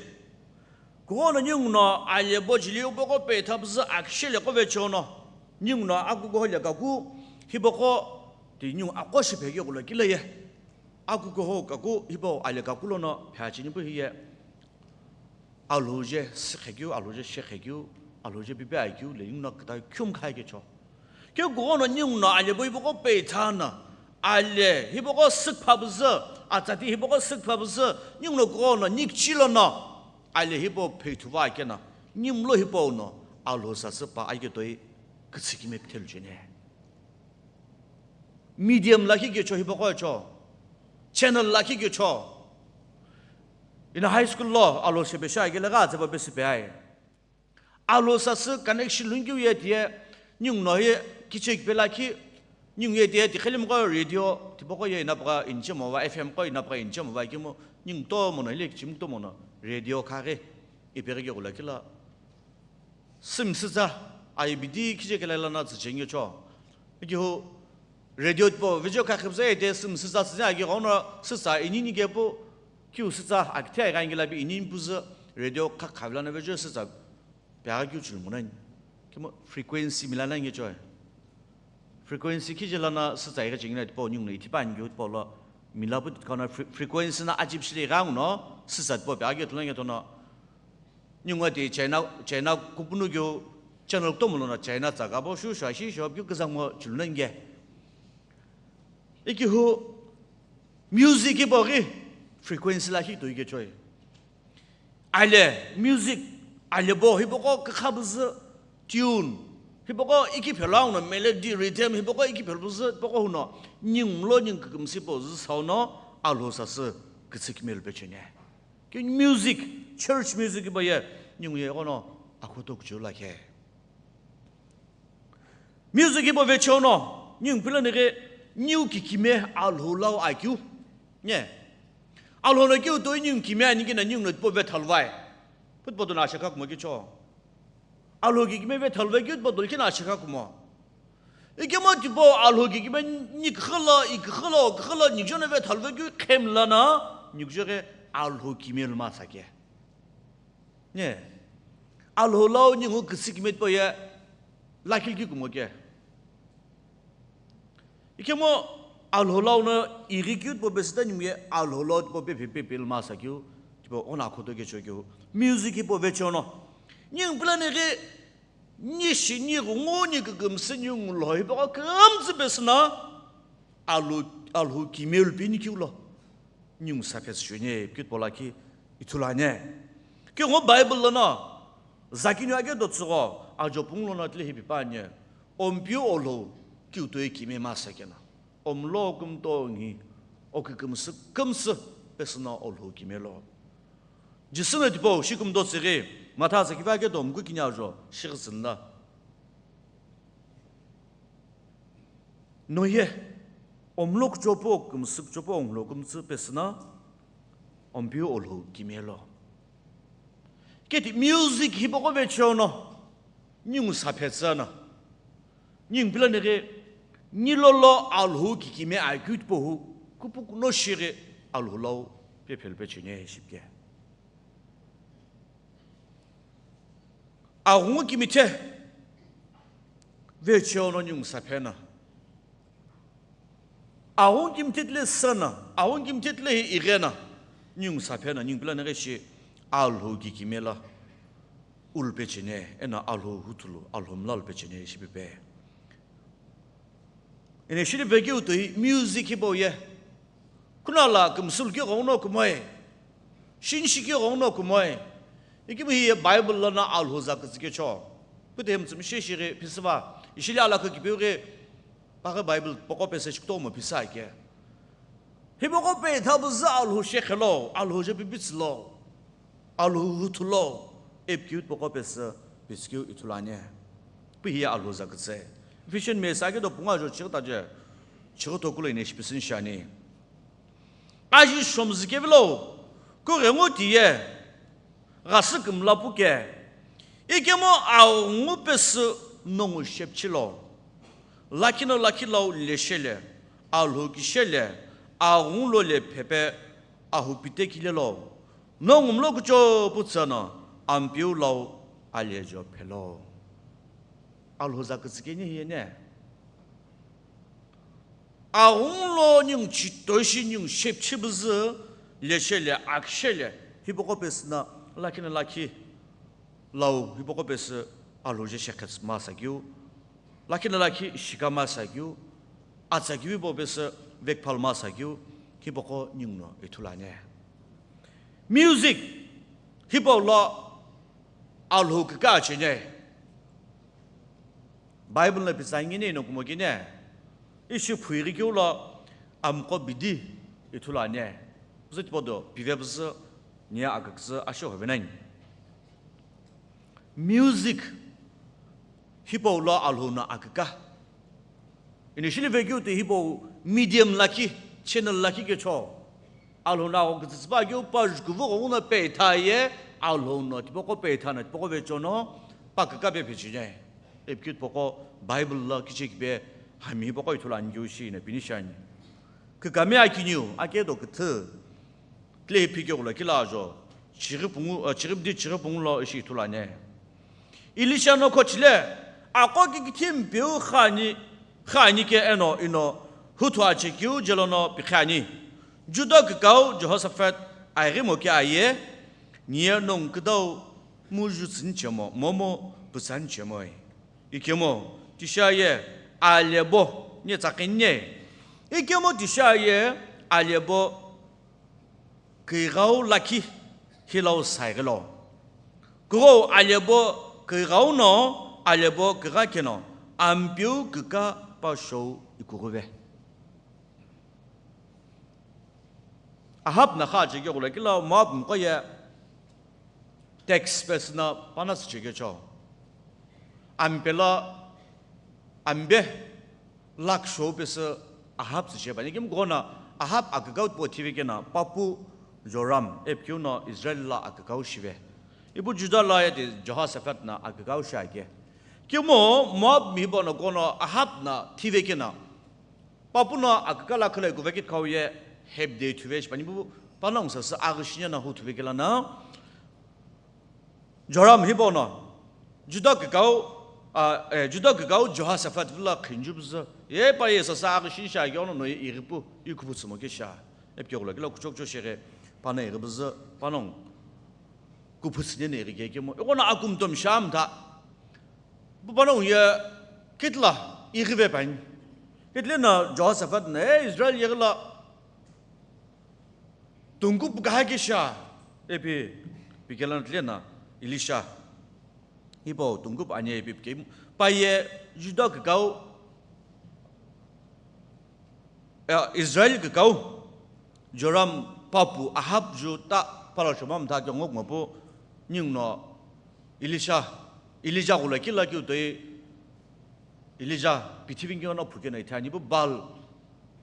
Kughono ningu no alebo jili upo qo petha püzü akishele qo vecheono, ningu no akukuho le kaku hipaqo ti ningu aqo shiphe keu lo kile ye. Akukuho kaku hipau ale kaku lono phecheni pu hiye. Alhou je sikhe keu, Alhou je shekhe keu, Alhou je pipi akeu le ningu no kütau kümkha kecho. Keu kughono ningu no alebo hipaqo petha no, ale hipaqo sükpha püzü, atsati hipaqo sükpha püzü, ningu no kughono nikichi lono, ale hipau pheithuva keno, ningu mlo hipau no Alhou sasü pa aketoi kütsükime kithelu cheni. Medium lakhi kecho hipaqo cho, channel lakhi kecho. Ina high school lo Alhou shepe shi akele gha tseba pesü pe ai. Alhou sasü connection lungkeu ye tiye, ningu no ye kichek pe lakhi, ningu ye tiye tikhilim qo radio, tipaqo ye ina pagha inchemo va, F M qo ina pagha inchemo va kemu, ningu tomo no hile kichim tomo no radio khaghi, ipeghi keu lo kila. Sümsütsa, I B D khije kela lono tsücheni cho. Ikihu radio tipau vecheokhakhi püzü ite sümsütsa tsücheni agi ghono sütsa inini kepu kiu sütsa akithe aghi angila pi inini püzü radio khakha vilano vecheo sütsa pegha kiu chulu munani. Kemu frequency milanangi cho. Frequency khije lono sütsa ighi chingina tipau ningu no ithipani keu tipau lo milapu tikono fre-, frequency no ajip shili ighi anguno sütsa tipau pegha keu thulangi tono. Ningu ti China, China kupunu keu channel kutomo lono China tsa kabo shu shu ashi shu keu küzangu chulunangi. Ikihu music hipau ghi frequency lakhi toi kechoi. Ale music, alebo hipaqo kükha püzü tune, hipaqo iki phelo anguno melody, rhythm, hipaqo iki phelo püzü hipaqo huno, ningu mlo ningu kükümsü hipau zü sauno Alhou sasü kütsükimelu pecheni. Ki music, church music hipau ye, ningu ye ighono akhoto kuchou lakhi. Music hipau vecheono, ningu pila naghi, ningu kikime Alhou lau akeu. Nye. Alhou no keu toi ningu kime ani kina ningu no tipau vethalu vai. Pu tipau dona ashekha kumo kicho. Alhou kikime vethalu vai keu tipau dona kina ashekha kumo. Ikemu tipau Alhou kikime niküxü lo, iküxü lo, küxü lo, niküjo no vethalu vai keu khemla na, niküjo ghi Alhou kime lu ma sake. Nye. Alhou lau ningu kütsükime tipau ye lakhi keu kumo ke. Ikemu Alhou lau no ighi keu tipau pesü ta ningu ye Alhou lau tipau pe pe pe pe lu ma sakeu tipau ona akhoto kecho keu. Music hipau vecheono. Ningu pila naghi nishi nighungu ni kükümsü ningu lo hipaqo kümtsü pesü no Alhou, Alhou kimelu pini keu lo. Ningu sa phesü shuni, keu tipau lakhi ithulu ani. Keu ngo Bible lono, zakiniu ake do tsügho, ajo pungu lono tile hipi pa ani, Ompiu Olhou, keu toi kime masa kena. Omlo kümto ngi, okükümsü, kümsü, pesü no Olhou kime lo. Jisü no tipau, shi kümdo tsüghi, Matha tsüghi va ake do mku kini ajo, shi ghüsü nla. Noye, omlo kuchopo, kümsü kuchopo, omlo kümtsü pesü no, Ompiu Olhou kime lo. Keti music hipaqo vecheono. Ningu saphe tsüna, ningu pilani ghi, nilolo Alhou kikimi akeu tipau hu, kupukuno shighi Alhou lau pephelu pecheni shipike. Aghungu kimithe vecheo no ningu saphe na. Aghungu kimithe tile sana, aghungu kimithe tile hi ighena, ningu saphe na, ningu pilani ghi shi Alhou kikimi la ulu pecheni, eno Alhou huthulu, Alhou mlalu pecheni shipipe. Eno shini vekeu toi music hipau ye. Kunala kümsülu keu ghenguno kumoi. Shinshi keu ghenguno kumoi. Ikemu hiye Bible lono Alhou zakütsü kecho. Kuthe mtsümshi shighi phisüva. Ishili alakha kipeu ghi paghi Bible poko pese shikutomo phisa ke. Hipoko pe thabuzu Alhou shekhelo, Alhou je pipitsülo. Alhou huthulo, ipikeu tipaqo pesü, pitsükeu ithulu ani. Pu hiye Alhou zakütsü. Ephesians mesa ke do pungu ajo chighi taje, chighi tokulo ine shipisü ni shiani. Aji shomzü kevilo, kughengu tiye, ghasü kümla puke, ikemu aghungu pesü nongu shepchilo. Lakhi no lakhi lau leshele, Alhou kishele, aghungu lo le phepe, ahupite kilelo. Nongu mlo kucho putsana, Ampeu lau alejo phelo. Alhou zakütsü keni hiye ne. Aghungu lo ningu chitoishi ningu shepchibüzü, leshele, akishele, hipaqo pesü na, lakhi no lakhi lau, hipaqo pesü Alhou je shekhetsü masa keu, lakhi no lakhi shika masa keu, atsa keu hipaqo pesü vekphal masa keu, hipaqo ningu no ithulu ani. Music, hipau lo Alhou kika cheni. Bible no pitsü angi ne ino kumo kini, ishi phuighi keu lo amqo bidi ithulu ani. Püzü tipau do pive püzü, nia aküküzü asho hovenani. Music, hipau lo Alhou no aküka. Initially vekeu toi hipau medium lakhi, channel lakhi kecho. Alhou no agho kütsütsü pa keu pa jukuvu ghenguno peitha ye, Alhou no tipaqo peitha no, tipaqo vecho no, pa küka pe phecheni. Ipikeu tipaqo Bible lo kichekipe hami hipaqo ithulu ani keu shi ino pini shiani. Kükami akiniu, ake do küthü. Tile iphikeu lo kila ajo, chighi pungu, eh, chighi bidi chighi pungu lo ishi ithulu ani. Elisha no khochile, aqo kikithi Ampeu khani, khani ke eno ino huthu ache keu jelono pikhe ani. Juda kükau Jehoshaphat aighi moke aye, niye nongu küdau mu jutsüni chemo, momu pütsani chemoi. Ikemu tisha ye alebo, nye tsaqini ne. Ikemu tisha ye alebo kighau lakhi hilau saighi lo. Kughou alebo kighau no, alebo kigha keno, Ampeu kika pa shou ikughuve. Ahab no kha chekeu lo kila Moab mqo ye tax pesü no panasü chekecho. Ampe lo, ampe lakh shou pesü Ahab sü chepani. Ikemu kuno Ahab akükau tipau thive keno, papu Joram, ipikeu no Israel lo akükau shive. Ipu Juda lo ye ti Jehoshaphat no akükau shiake. Ikemu Moab mi hipau no kuno Ahab no thive keno, papu no aküka lo khilai kuve kithikau ye hepide thuve shipani pu, panongu sasü aghi shinie no huthuve kila no. Joram hipau no, Juda kükau, a, eh, Juda kükau Jehoshaphat vilo khinju püzü. Ye pa ye sasü aghi shi sha keu no no ye ighi pu, ikuphu tsümo ke sha. Ipikeu lo kila kuchou kuchou shighi, pano ighi püzü, panongu kuphu tsünie no ighi ke kemu. Ikono akumtom sha mtha. Pu panongu ye kitila ighive pani. Kitile no Jehoshaphat no, "E Israel yeghi lo tungkupu kaha ke sha?" Ipi, pikelo no tile no Elisha. Hipau tungkupu ani ipi pike. Pa ye Juda kükau, eh, Israel kükau Joram papu Ahab ju ta pala shoma mtha ke ngo kumo pu ningu no Elisha, Elijah ghulo kila keu toi Elijah pithivi ngo no phuke no ithani pu Baal.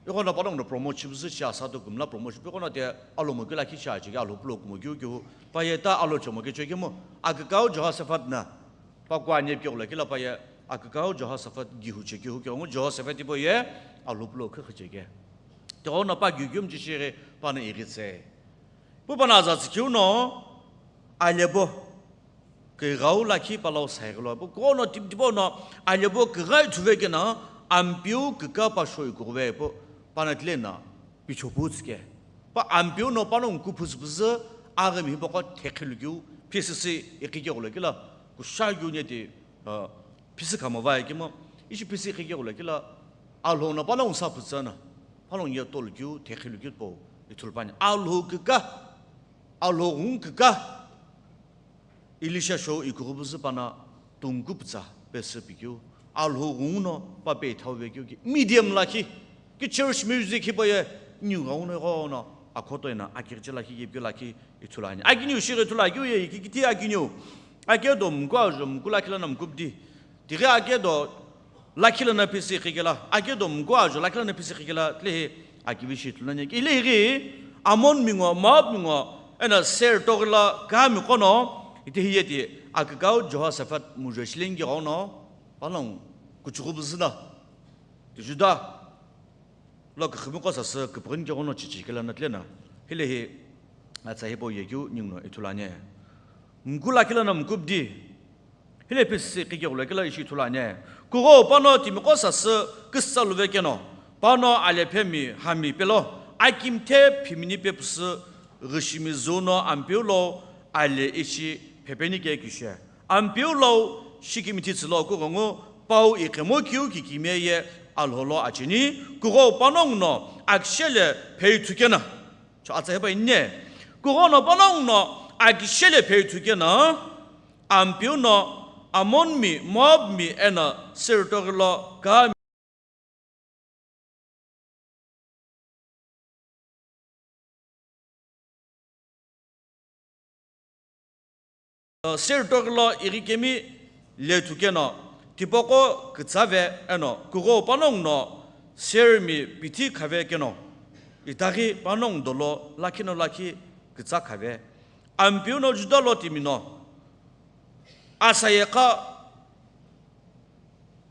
Ikono panongu no promote shipüzü shi asa to kümla promote shipu ikono te alomo kila khi shi achi ke alo pulo kumo keu keu pa ye ta alo chomo ke chekemu akükau Jehoshaphat no Pa kuani pike gholo kila pa ye akükau Jehoshaphat gihu cheke hu keghengu Jehoshaphat tipau ye Alhou pulo khükhe cheke. Tighenguno pa giu giu mchi shighi pano ighitse. Pu pano aza tsükeu no alhebo kighau lakhi palau saighi lo. Pu kono tip-, tipau no alhebo kighau ithuvekeno Ampeu kika pa show ikughuve pu pano tile no pichopu tsüke. Pa Ampeu no panongu kuphu tsüpüzü aghimi hipaqo thekhilu keu, P C C iqike gholo kila, kusha keu nyeti, uh, P C C khamo vaye kemo, ishi P C C iqike gholo kila, Alhou no panongu sa pütsü no, panongu ye tolu keu, thekhilu keu po ithulu pani. Alhou kika, Alhou ghungu kika, Elisha show ikughupuzu pano tungku pütsa pesü pikeu, Alhou ghungu no pa pe ithau vekeu ki, medium lakhi, ki church music hipau ye, niu ghau no ighono, akhoto ina, akighiche lakhi, kipikeu lakhi, ithulu ani. Akiniu shighi ithulu akeu ye, ki kithi akiniu, ake do mku ajo, mku lakhi lono mku pdi, tighi ake do, lakhi lono P C C iqikela, ake do mku ajo lakhi lono P C C iqikela, tilehi akivi shi ithulu nani. Ilehighi Ammon mi ngo, Moab mi ngo, eno Seir toghi lo kami qo no, itehi yeti akükau Jehoshaphat mujo shilengi ghono, panongu kuchughu püzü no, ti Juda lo küxümiqo sasü küpüghüni keghono chichikela no tile no. Hilehi atsa hipau ye keu ninguno ithulu ani. Mku lakhi lono mku pdi. Hile P C C iqike gholo kila ishi ithulu ani. Kugho pano timiqo sasü küsa luvekeno, pano alhephe mi hami pelo, akimthe phimini pepüsü ghüshimi züu no Ampeu lo alhe ishi phepeni ke kishe. Ampeu lo shikimithi tsülo kughengu pau iqhemo keu kikimiye ye Alhou lo acheni, kugho panongu no akishele phei thukeno. Cho atsa hepa inne. Kugho no panongu no akishele phei thukeno, Ampeu no Ammon mi, Moab mi eno Seir toghi lo kami Seir toghi lo ighi kemi le thukeno, tipaqo kütsave eno kugho panongu no Seir mi pithi khave keno, itaghi panongu dolo lakhi no lakhi kütsa khave. Ampeu no Juda lo timi no asaye kha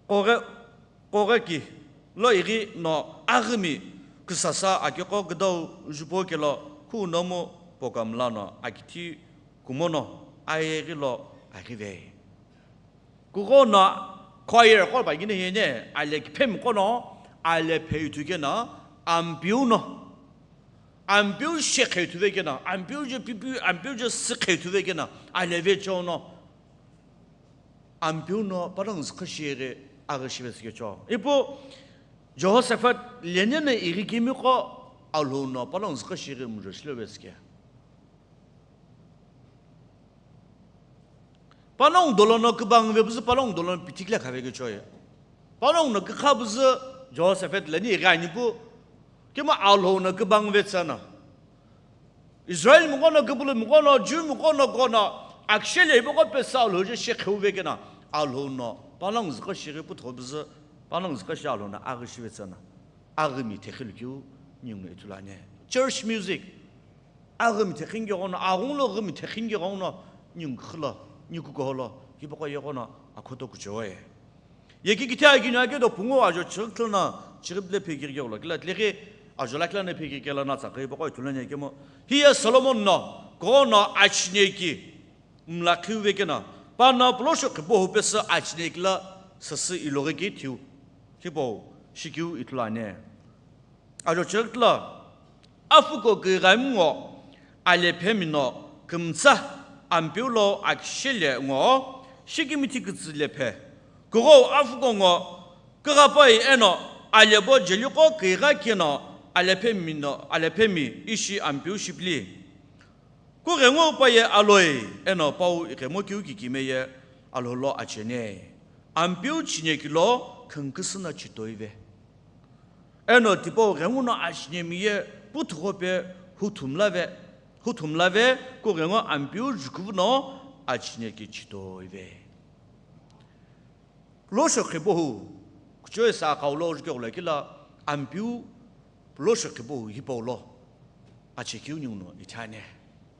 Koghe, koghe ki lo ighi no aghimi küsasa akiqo küdau jupo kelo khu nomu poka mla no akithi kumo no ayeghi lo aghive. Kugho no choir qo pa gine yene ale kiphemi qo no ale phei thukeno Ampeu no. Ampeu she khei thuve keno, Ampeu je pipi, Ampeu je sü khei thuve keno, aleve cho no. Ampeu no panongu züqhü shighi aghi shive sike cho. Ipu Jehoshaphat lenene ighi kimiqo Alhou no panongu züqhü shighi mujo shilo ve sike. Panongu dolo no kübang ve püzü panongu dolo no pithi kile khave ke cho ye. Panongu no kükha püzü Jehoshaphat leni ighi ani pu. Kima Alhou no kübang ve tsana. Israel miqo no, küpülü miqo no, Jew miqo no kono, akishele hipaqo pesü Alhou je she kheu vekeno, Alhou no panongu züqhü shighi puthugho püzü, panongu züqhü shi Alhou no aghi shive tsana, aghimi thekhilu keu ninguno ithulu ani. Church music, aghimi thekhingi ghono, aghungu lo ghimi thekhingi ghono, ningu khilo, ningu kuholo, hipaqo ye ghono, akhoto kuchoe. Yeki kithi akiniu ake do pungu ajo chirikthilo no chiribile phikiri keghulo kila tilehi ajo lakhi lono phikiri kela no tsakhi hipaqo ithulu ani kemu. Hiye Solomon no kono achine ki mlakhiu vekeno, pano pulosho khipo hu pesü achine kila sasü iloghi ki thiu. Hipau shikiu ithulu ani. Ajo chirikthilo, afuko kighami ngo, alephemi no kümtsa Ampeu lo akishele ngo, shikimithi kütsü lephe. Kughou afuko ngo, kighapai eno alhebo jeliqo kigha keno, alephemi no, alephemi ishi Ampeu shipili. Kughengu pa ye aloi, eno pau ighemo keu kikimiye Alhou lo achene. Ampeu chineki lo khingküsü no chitoive. Eno tipau ghenguno achinemi ye puthugho pe huthumlave, huthumlave kughengu Ampeu jukuvu no achineki chitoive. Pulosho khipo hu, kuchoi sa kaulo juke ghulakila, Ampeu pulosho khipo hu hipau lo. Achekeu ninguno ithane.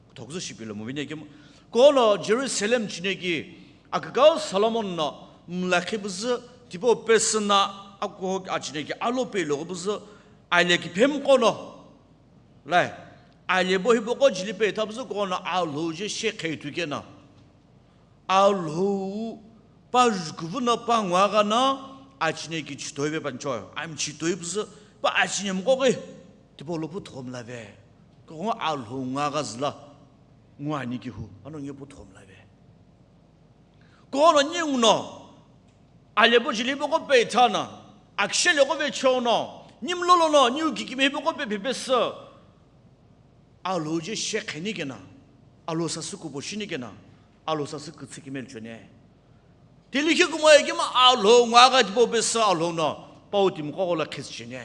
Kuthokuzu shipilo movine kemu. Kono Jerusalem chineki, Akükau Solomon no mlakhi püzü tipau pesü na akuho achineki alo pelo püzü ale kiphemqo no. Lai, alebo hipaqo jili peitha püzü kuqo no Alhou je she qheithu keno. Alhou pa jukuvu no pa nguagha no achineki chitoi ve pancho. Ami chitoi püzü pa achinemi qoqi tipau lo pu thomla ve. Kuqo Alhou nguagha züla nguani kihu. Ano nge pu thomla ve. Kuqo no ningu no alebo jili hipaqo peitha no, akishe leqo vecho no, nimlolo no, niu kikimi hipaqo pe phepesü. Alhou je she qheni keno, Alhou sasü kubo shini keno, Alhou sasü kütsü kimel chone. Tilikhi kumo ekima Alhou nguagha tipau pesü Alhou no, pau timiqo gholo khis chene.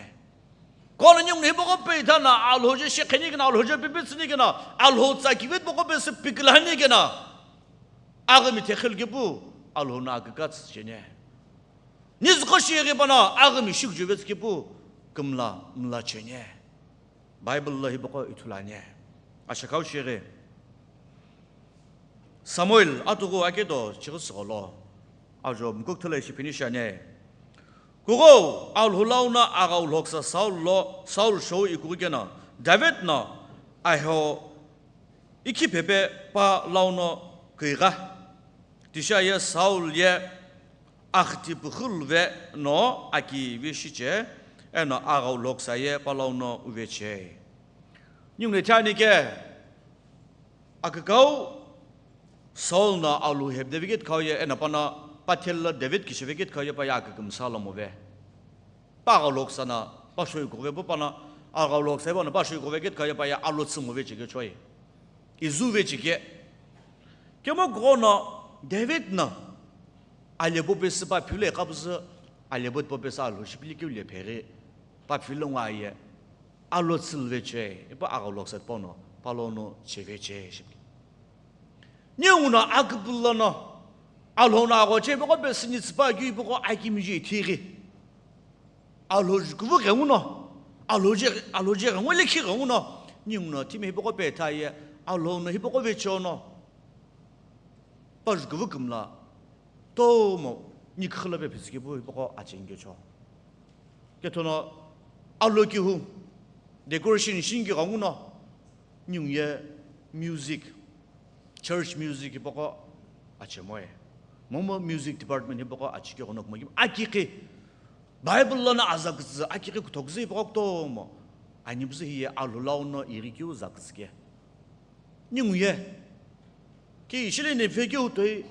Kuqo no ningu no hipaqo peitha no, Alhou je she qheni keno, Alhou je pepetsüni keno, Alhou tsa kivet paqo pesü pikilani keno. Aghümi thekhil kipu, Alhou no akükatsi chene. Nizüqo shighi pano, aghümi shikju vetsü kipu, kümla, mla chene. Bible lo hipaqo ithulu ani. Ashakau shighi. Samuel, atuqu akedo, chighi sugho lo. Ajo, mkuk thula ishi phini shane. Kuqo, Alhou lau no aghau lhoksa Saul lo, Saul shou ikughi keno, David no, aho, ikhi phepe pa lau no kuigha. Tisha ye Saul ye akhti pukhul ve no aki ve shiche, eno aghau lhoksa ye pa lau no uveche. Ningu no ithani ke, akükau Saul no Alhou hepde vekit khau ye, eno pano pathel lo David kishe vekit khau ye pa ye akükümsa lo move. Pa aghau lhoksa no, pa shou ikughi ve pu pano, aghau lhoksa ye pano, pa shou ikughi vekit khau ye pa ye alo tsü move cheke choi. Izu vechike. Kemo kuqo no David no alebo pesü pa philo iqa püzü, alebo tipau pesü Alhou shipili keu le pheghi pa philo ngwa ye alo tsülveche, ipa aghau lhoksa tipau no, pa lau no cheveche shipili. Ningu no aküpülo no, Alhou no aghoche hipaqo pesü ni tsüpa keu hipaqo akimiji ithighi. Alhou jukuvu ghenguno, Alhou je, Alhou je ghengu likhi ghenguno, ningu no timi hipaqo peitha ye, Alhou no hipaqo vecho no, pa jukuvu kümla, tomo, ni khüla pe phitsükipu hipaqo achenkecho. Kethono, alo kihu, decoration shinki ghenguno, ningu ye music, church music hipaqo achemoe. Momu music department hipaqo achike ghono kumo kimi. Akikhi, Bible lono aza kütsü, akikhi kuthoküzü hipaqo kutomo. Ani püzü hiye Alhou lau no ighi keu za kütsü ke. Ningu ye. Ki ishile ne phe keu toi.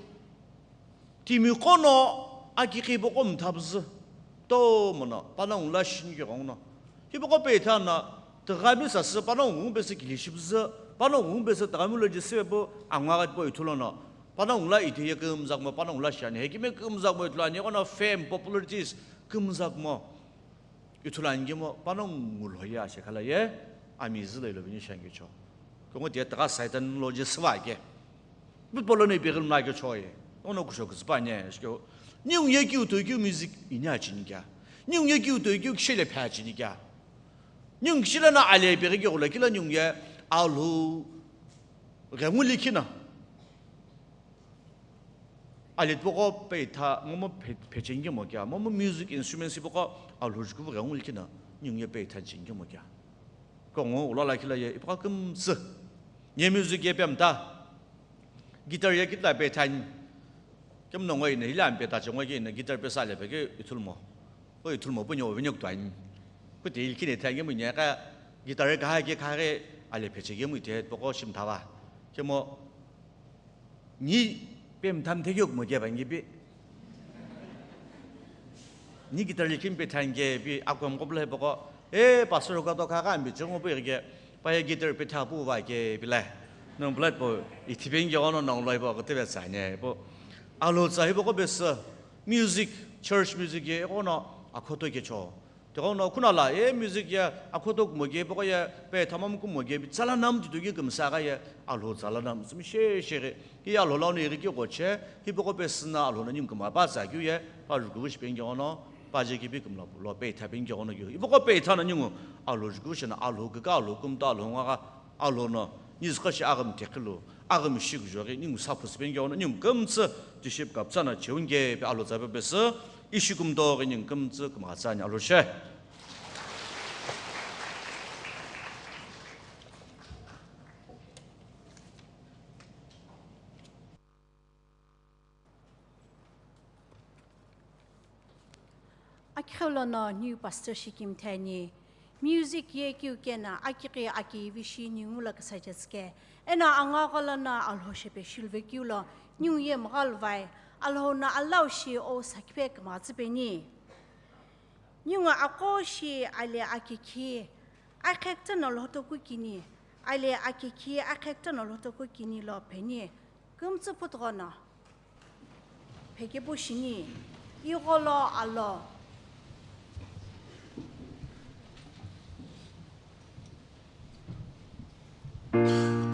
Timiqo no akikhi hipaqo mtha püzü. Tomo no, panongu la shinki ghenguno. Hipaqo peitha no, tüghami sasü panongu pesü kili shi püzü, panongu pesü tüghami lo jisü pu angwa ghat po ithulu no. Panongu la ithe ye kümzakmo, panongu la shani, hekime kümzakmo ithulu ani, ono fame, popularities kümzakmo. Ithulu ani kemo, panongu lo ye ashe khala ye, ami zülo ilo vini shankecho. Kongo tiye tügha Satan lo jisü va ke. Pu polo no ipeghil mla kecho ye. Ono kusho küzüpa anye, shike. Ningu ye kiu toi kiu music ini achini kya. Ningu ye kiu toi kiu kishile phe achini kya. Ningu kishile na ale peghi ke gholo kila ningu ye Alhou ghengu likhi na. Ale tipaqo peitha, momu phe-, phechengemo kya, momu music instruments hipaqo Alhou jukuvu ghengu likhi na, ningu ye peitha chengemo kya. Kongo ulala kila ye, ipaqo kümtsü. Nye music ye pemta. Guitar ye kitla peitha ni. Kemno ngoi ne hila ampe ta chengoi ke ne guitar pesa le peke ithulumo. Ko ithulumo pu nyo vinyo kutwa ni. Ko te ilki ne thange mu nya ka guitar ka ha ke ka re ale pechege mu te poko shim thawa. Kemo ni pem tham thegyo mo ke bangi pi. Ni guitar le kim pe thange pi akom ko ble poko. E pastor ka to ka ka ambi chungo pu ke. Pa ye guitar pe tha pu va ke pi la. Nong blood po ithiben ge ono nong loi po ko te be sa ne po. Alo tsa hi poko be sa. Music, church music ye kono akhoto kecho. Tekono khuna la, e music ya akhoto kumo ke, poko ya pe thamam kumo ke, bi tsala nam titu ke kümsa ka ya, Alhou tsala nam, sumi she she ke, ki Alhou lao ne ri ke ko che, hi poko pe sina Alhou na nim kuma pa sa kyu ye, pa ju ku shi penge ono, pa je ke bi kumla lo, pe tha penge ono kyu. Hi poko pe tha na ningu, Alhou ju ku shi na, Alhou ke ka, Alhou kum ta, Alhou nga ka, Alhou no, ni zka shi agam te khlu. aghümi shi kujughi ningu sa phusu peni ke ono ningu kümtsü tiship kaptsana cheunge pe alo tsape pesü ishi kumdo ghi ningu kümtsü kümgha tsani alo she. Akiqheu lono new pastor shi kimthe ani. Music ye kiu kena akighi aki vishi ningu lo küsa chetsüke. Eno angagho lono Alhou shepe shilve kiu lo ningu ye mghalvai Alhou no alau shi o sakiphe kümgha tsüpeni. Ningu aqo shi ale akikhi akhekta no lhotoku kini, ale akikhi akhekta no lhotoku kini lo pheni. Kümtsü putughono phekepu shini, igholo alo. Amen.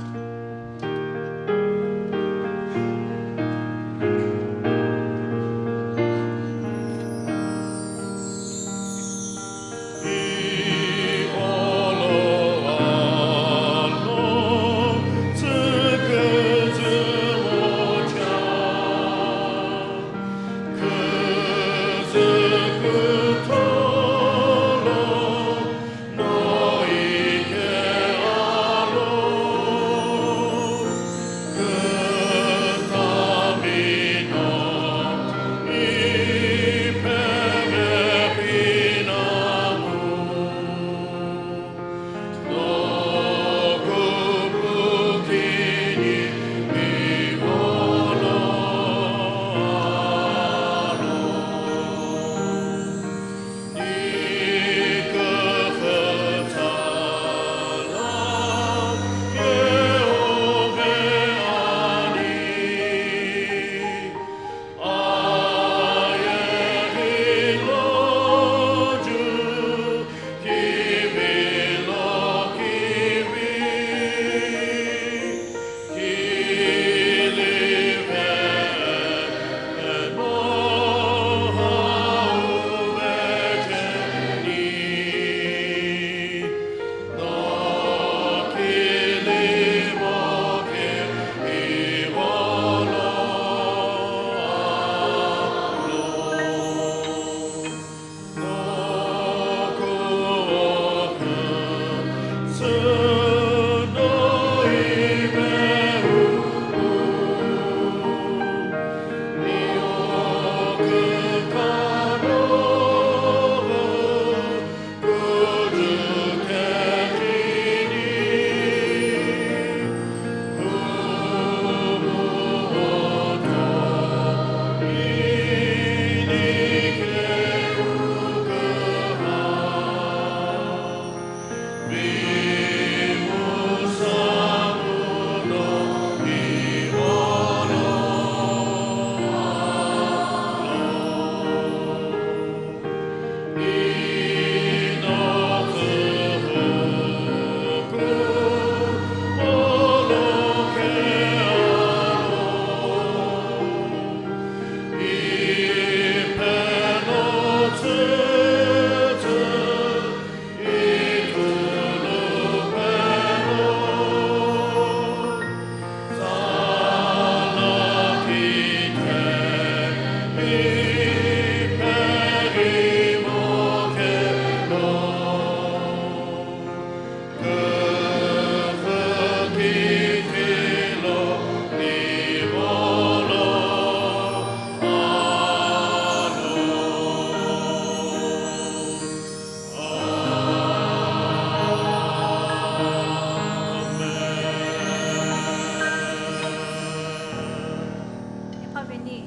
Iqaveni.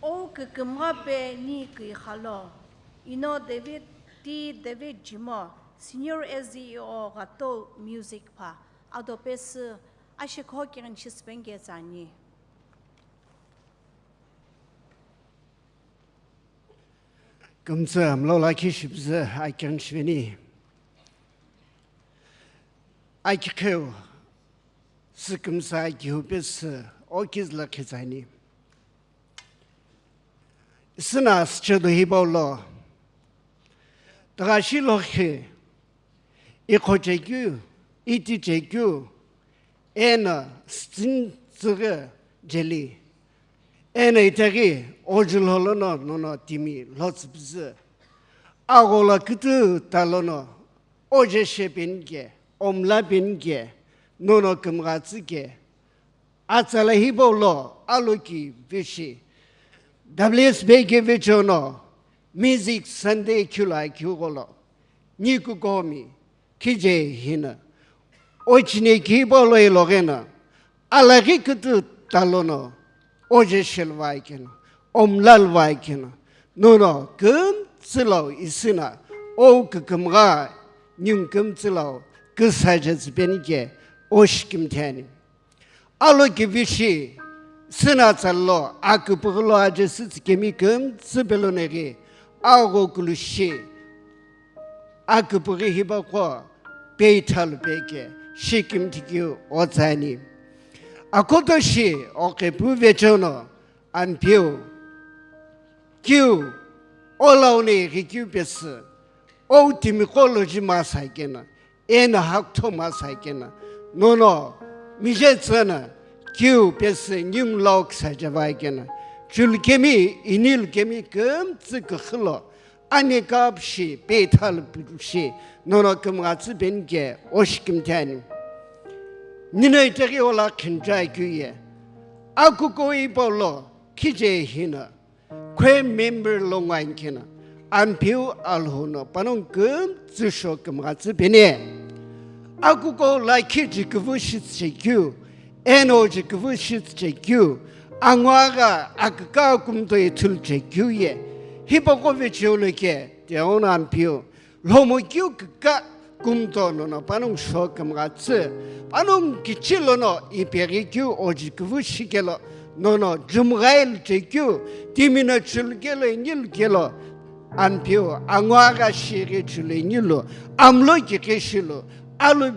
O kükümgha pe ni kiqhalo, ino David, T David Jimo, Senior S D E O Ghatou Music pha, ado pesü ashekho kighin shisüpeni ketsü ani. Kümtsü mlo lakhi shipüzü akighi shiveni. Akiqheu sükümsa kihu pesü okizü lo khetsü ani. Isüna süchedo hipau lo, tughashi lokhi, Iqhochekeu, itichekeu, eno stsüni tsüghü jeli, eno itaghi ojulholono nono timi lhotsüpüzü. Aghola kütü talono ojeshe penike, omla penike, nono kümghatsüke, atsala hipau lo aloki vishi, W S B ke vichono, Music Sunday khilo akeu gholo, nikukomi, khije hino, ochine khipau lo ilogheno, alaghi kütü talono, ojeshe luvai keno, omla luvai keno, nono kümtsü lo isüna, ou kükümgha, ningu kümtsü lo küsaje tsüpenike, oshi kümtheni. Aloki vishi, süna tsalo, aküpüghü lo aje sütsükemi kümtsü peloneghi, agho kulushi, aküpüghü hipaqo, peithalu peke, shikimthikeu otsani. Akhoto shi, oqepu vechono, Ampeu, kiu, olaune ghikeu pesü, ou timiqo loji masa keno, eno haktho masa keno, nono, mije tsüna, kiu pesü ningu lau küsaje vai keno, chulukemi, inilukemi, kümtsü küxü lo, ani kapushi, peithalu pushi, nono kümghatsü penike, oshi kümtheni. Nino itaghi ola khinja keu ye, akuko ipau lo, khije hino, choir member lo ngwa nkeno, Ampeu Alhou no panongu kümtsü sho kümghatsü peni. Akuko lakhi jiküvü shitsüchekeu, eno jiküvü shitsüchekeu, anguagha aküka kumto ithuluchekeu ye, hipaqo vicheu no ke, teono Ampeu, lhomokeu küka kumto nono panongu sho kümghatsü, panongu kichi lono ipeghikeu ojiküvü shikelo, nono jumghai luchekeu, timi no chulukelo inilukelo, Ampeu, anguagha shighi chulu inilu, amlo kikhi shilu, alu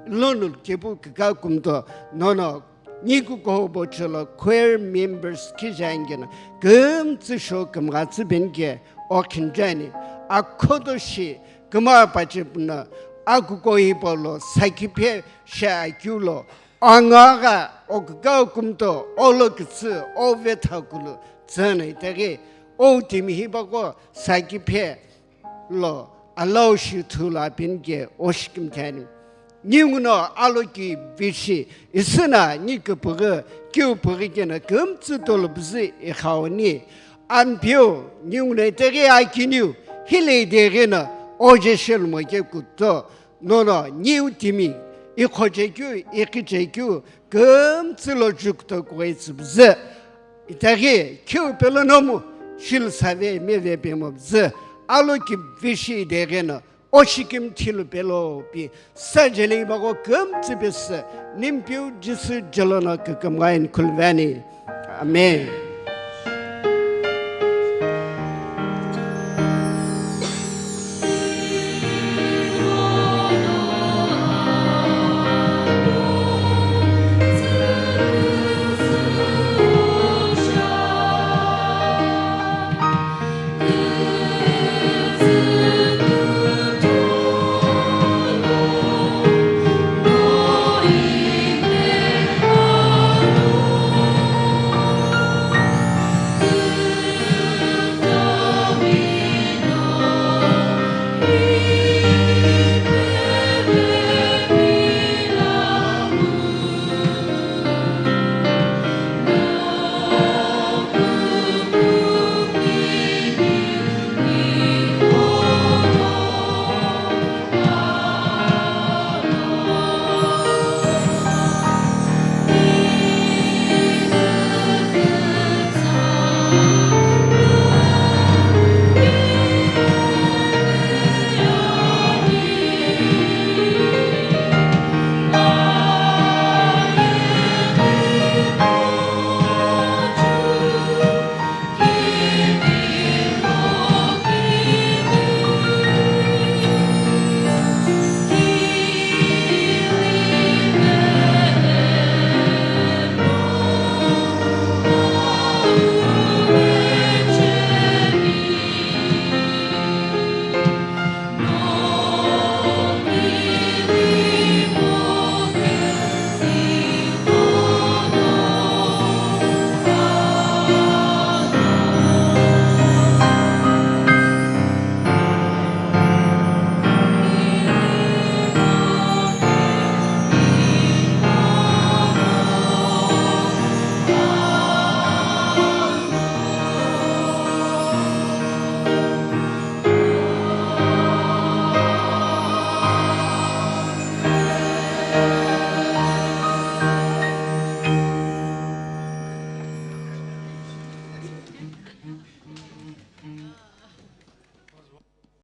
lonu kepu küka kumto, nono nikukoho bocholo choir members khije nkeno, kümtsü sho kümghatsü penike, okhinjani, akhoto shi, küma pache puno, akuko hipau lo, sakiphe shi akeu lo, anguagha oküka kumto, olo kütsü, ovetha kulu, tsüna itaghi, ou timi hipaqo, sakiphe, lo, alau shi thulu apenike, oshi kümtheni. Ninguno aloki vishi, isüna, niküpüghü, kiupüghü keno, kümtsü tolupüzü ikhaoni. Ampeu, ninguno itaghi akiniu, hile ideghino, ojeshe lumoke kuto, nono, niu timi, iqhochekeu, iqichekeu, kümtsü lo jukto kughetsüpüzü. Itaghi, kiu pelonomu, shilu save meve pemopüzü, aloki vishi ideghino, oshi kümthilu pelo pi, sajeli imago kümtsü pesü, Nimpeu Jisü jelono kükümgha inikhuluveni. Amen.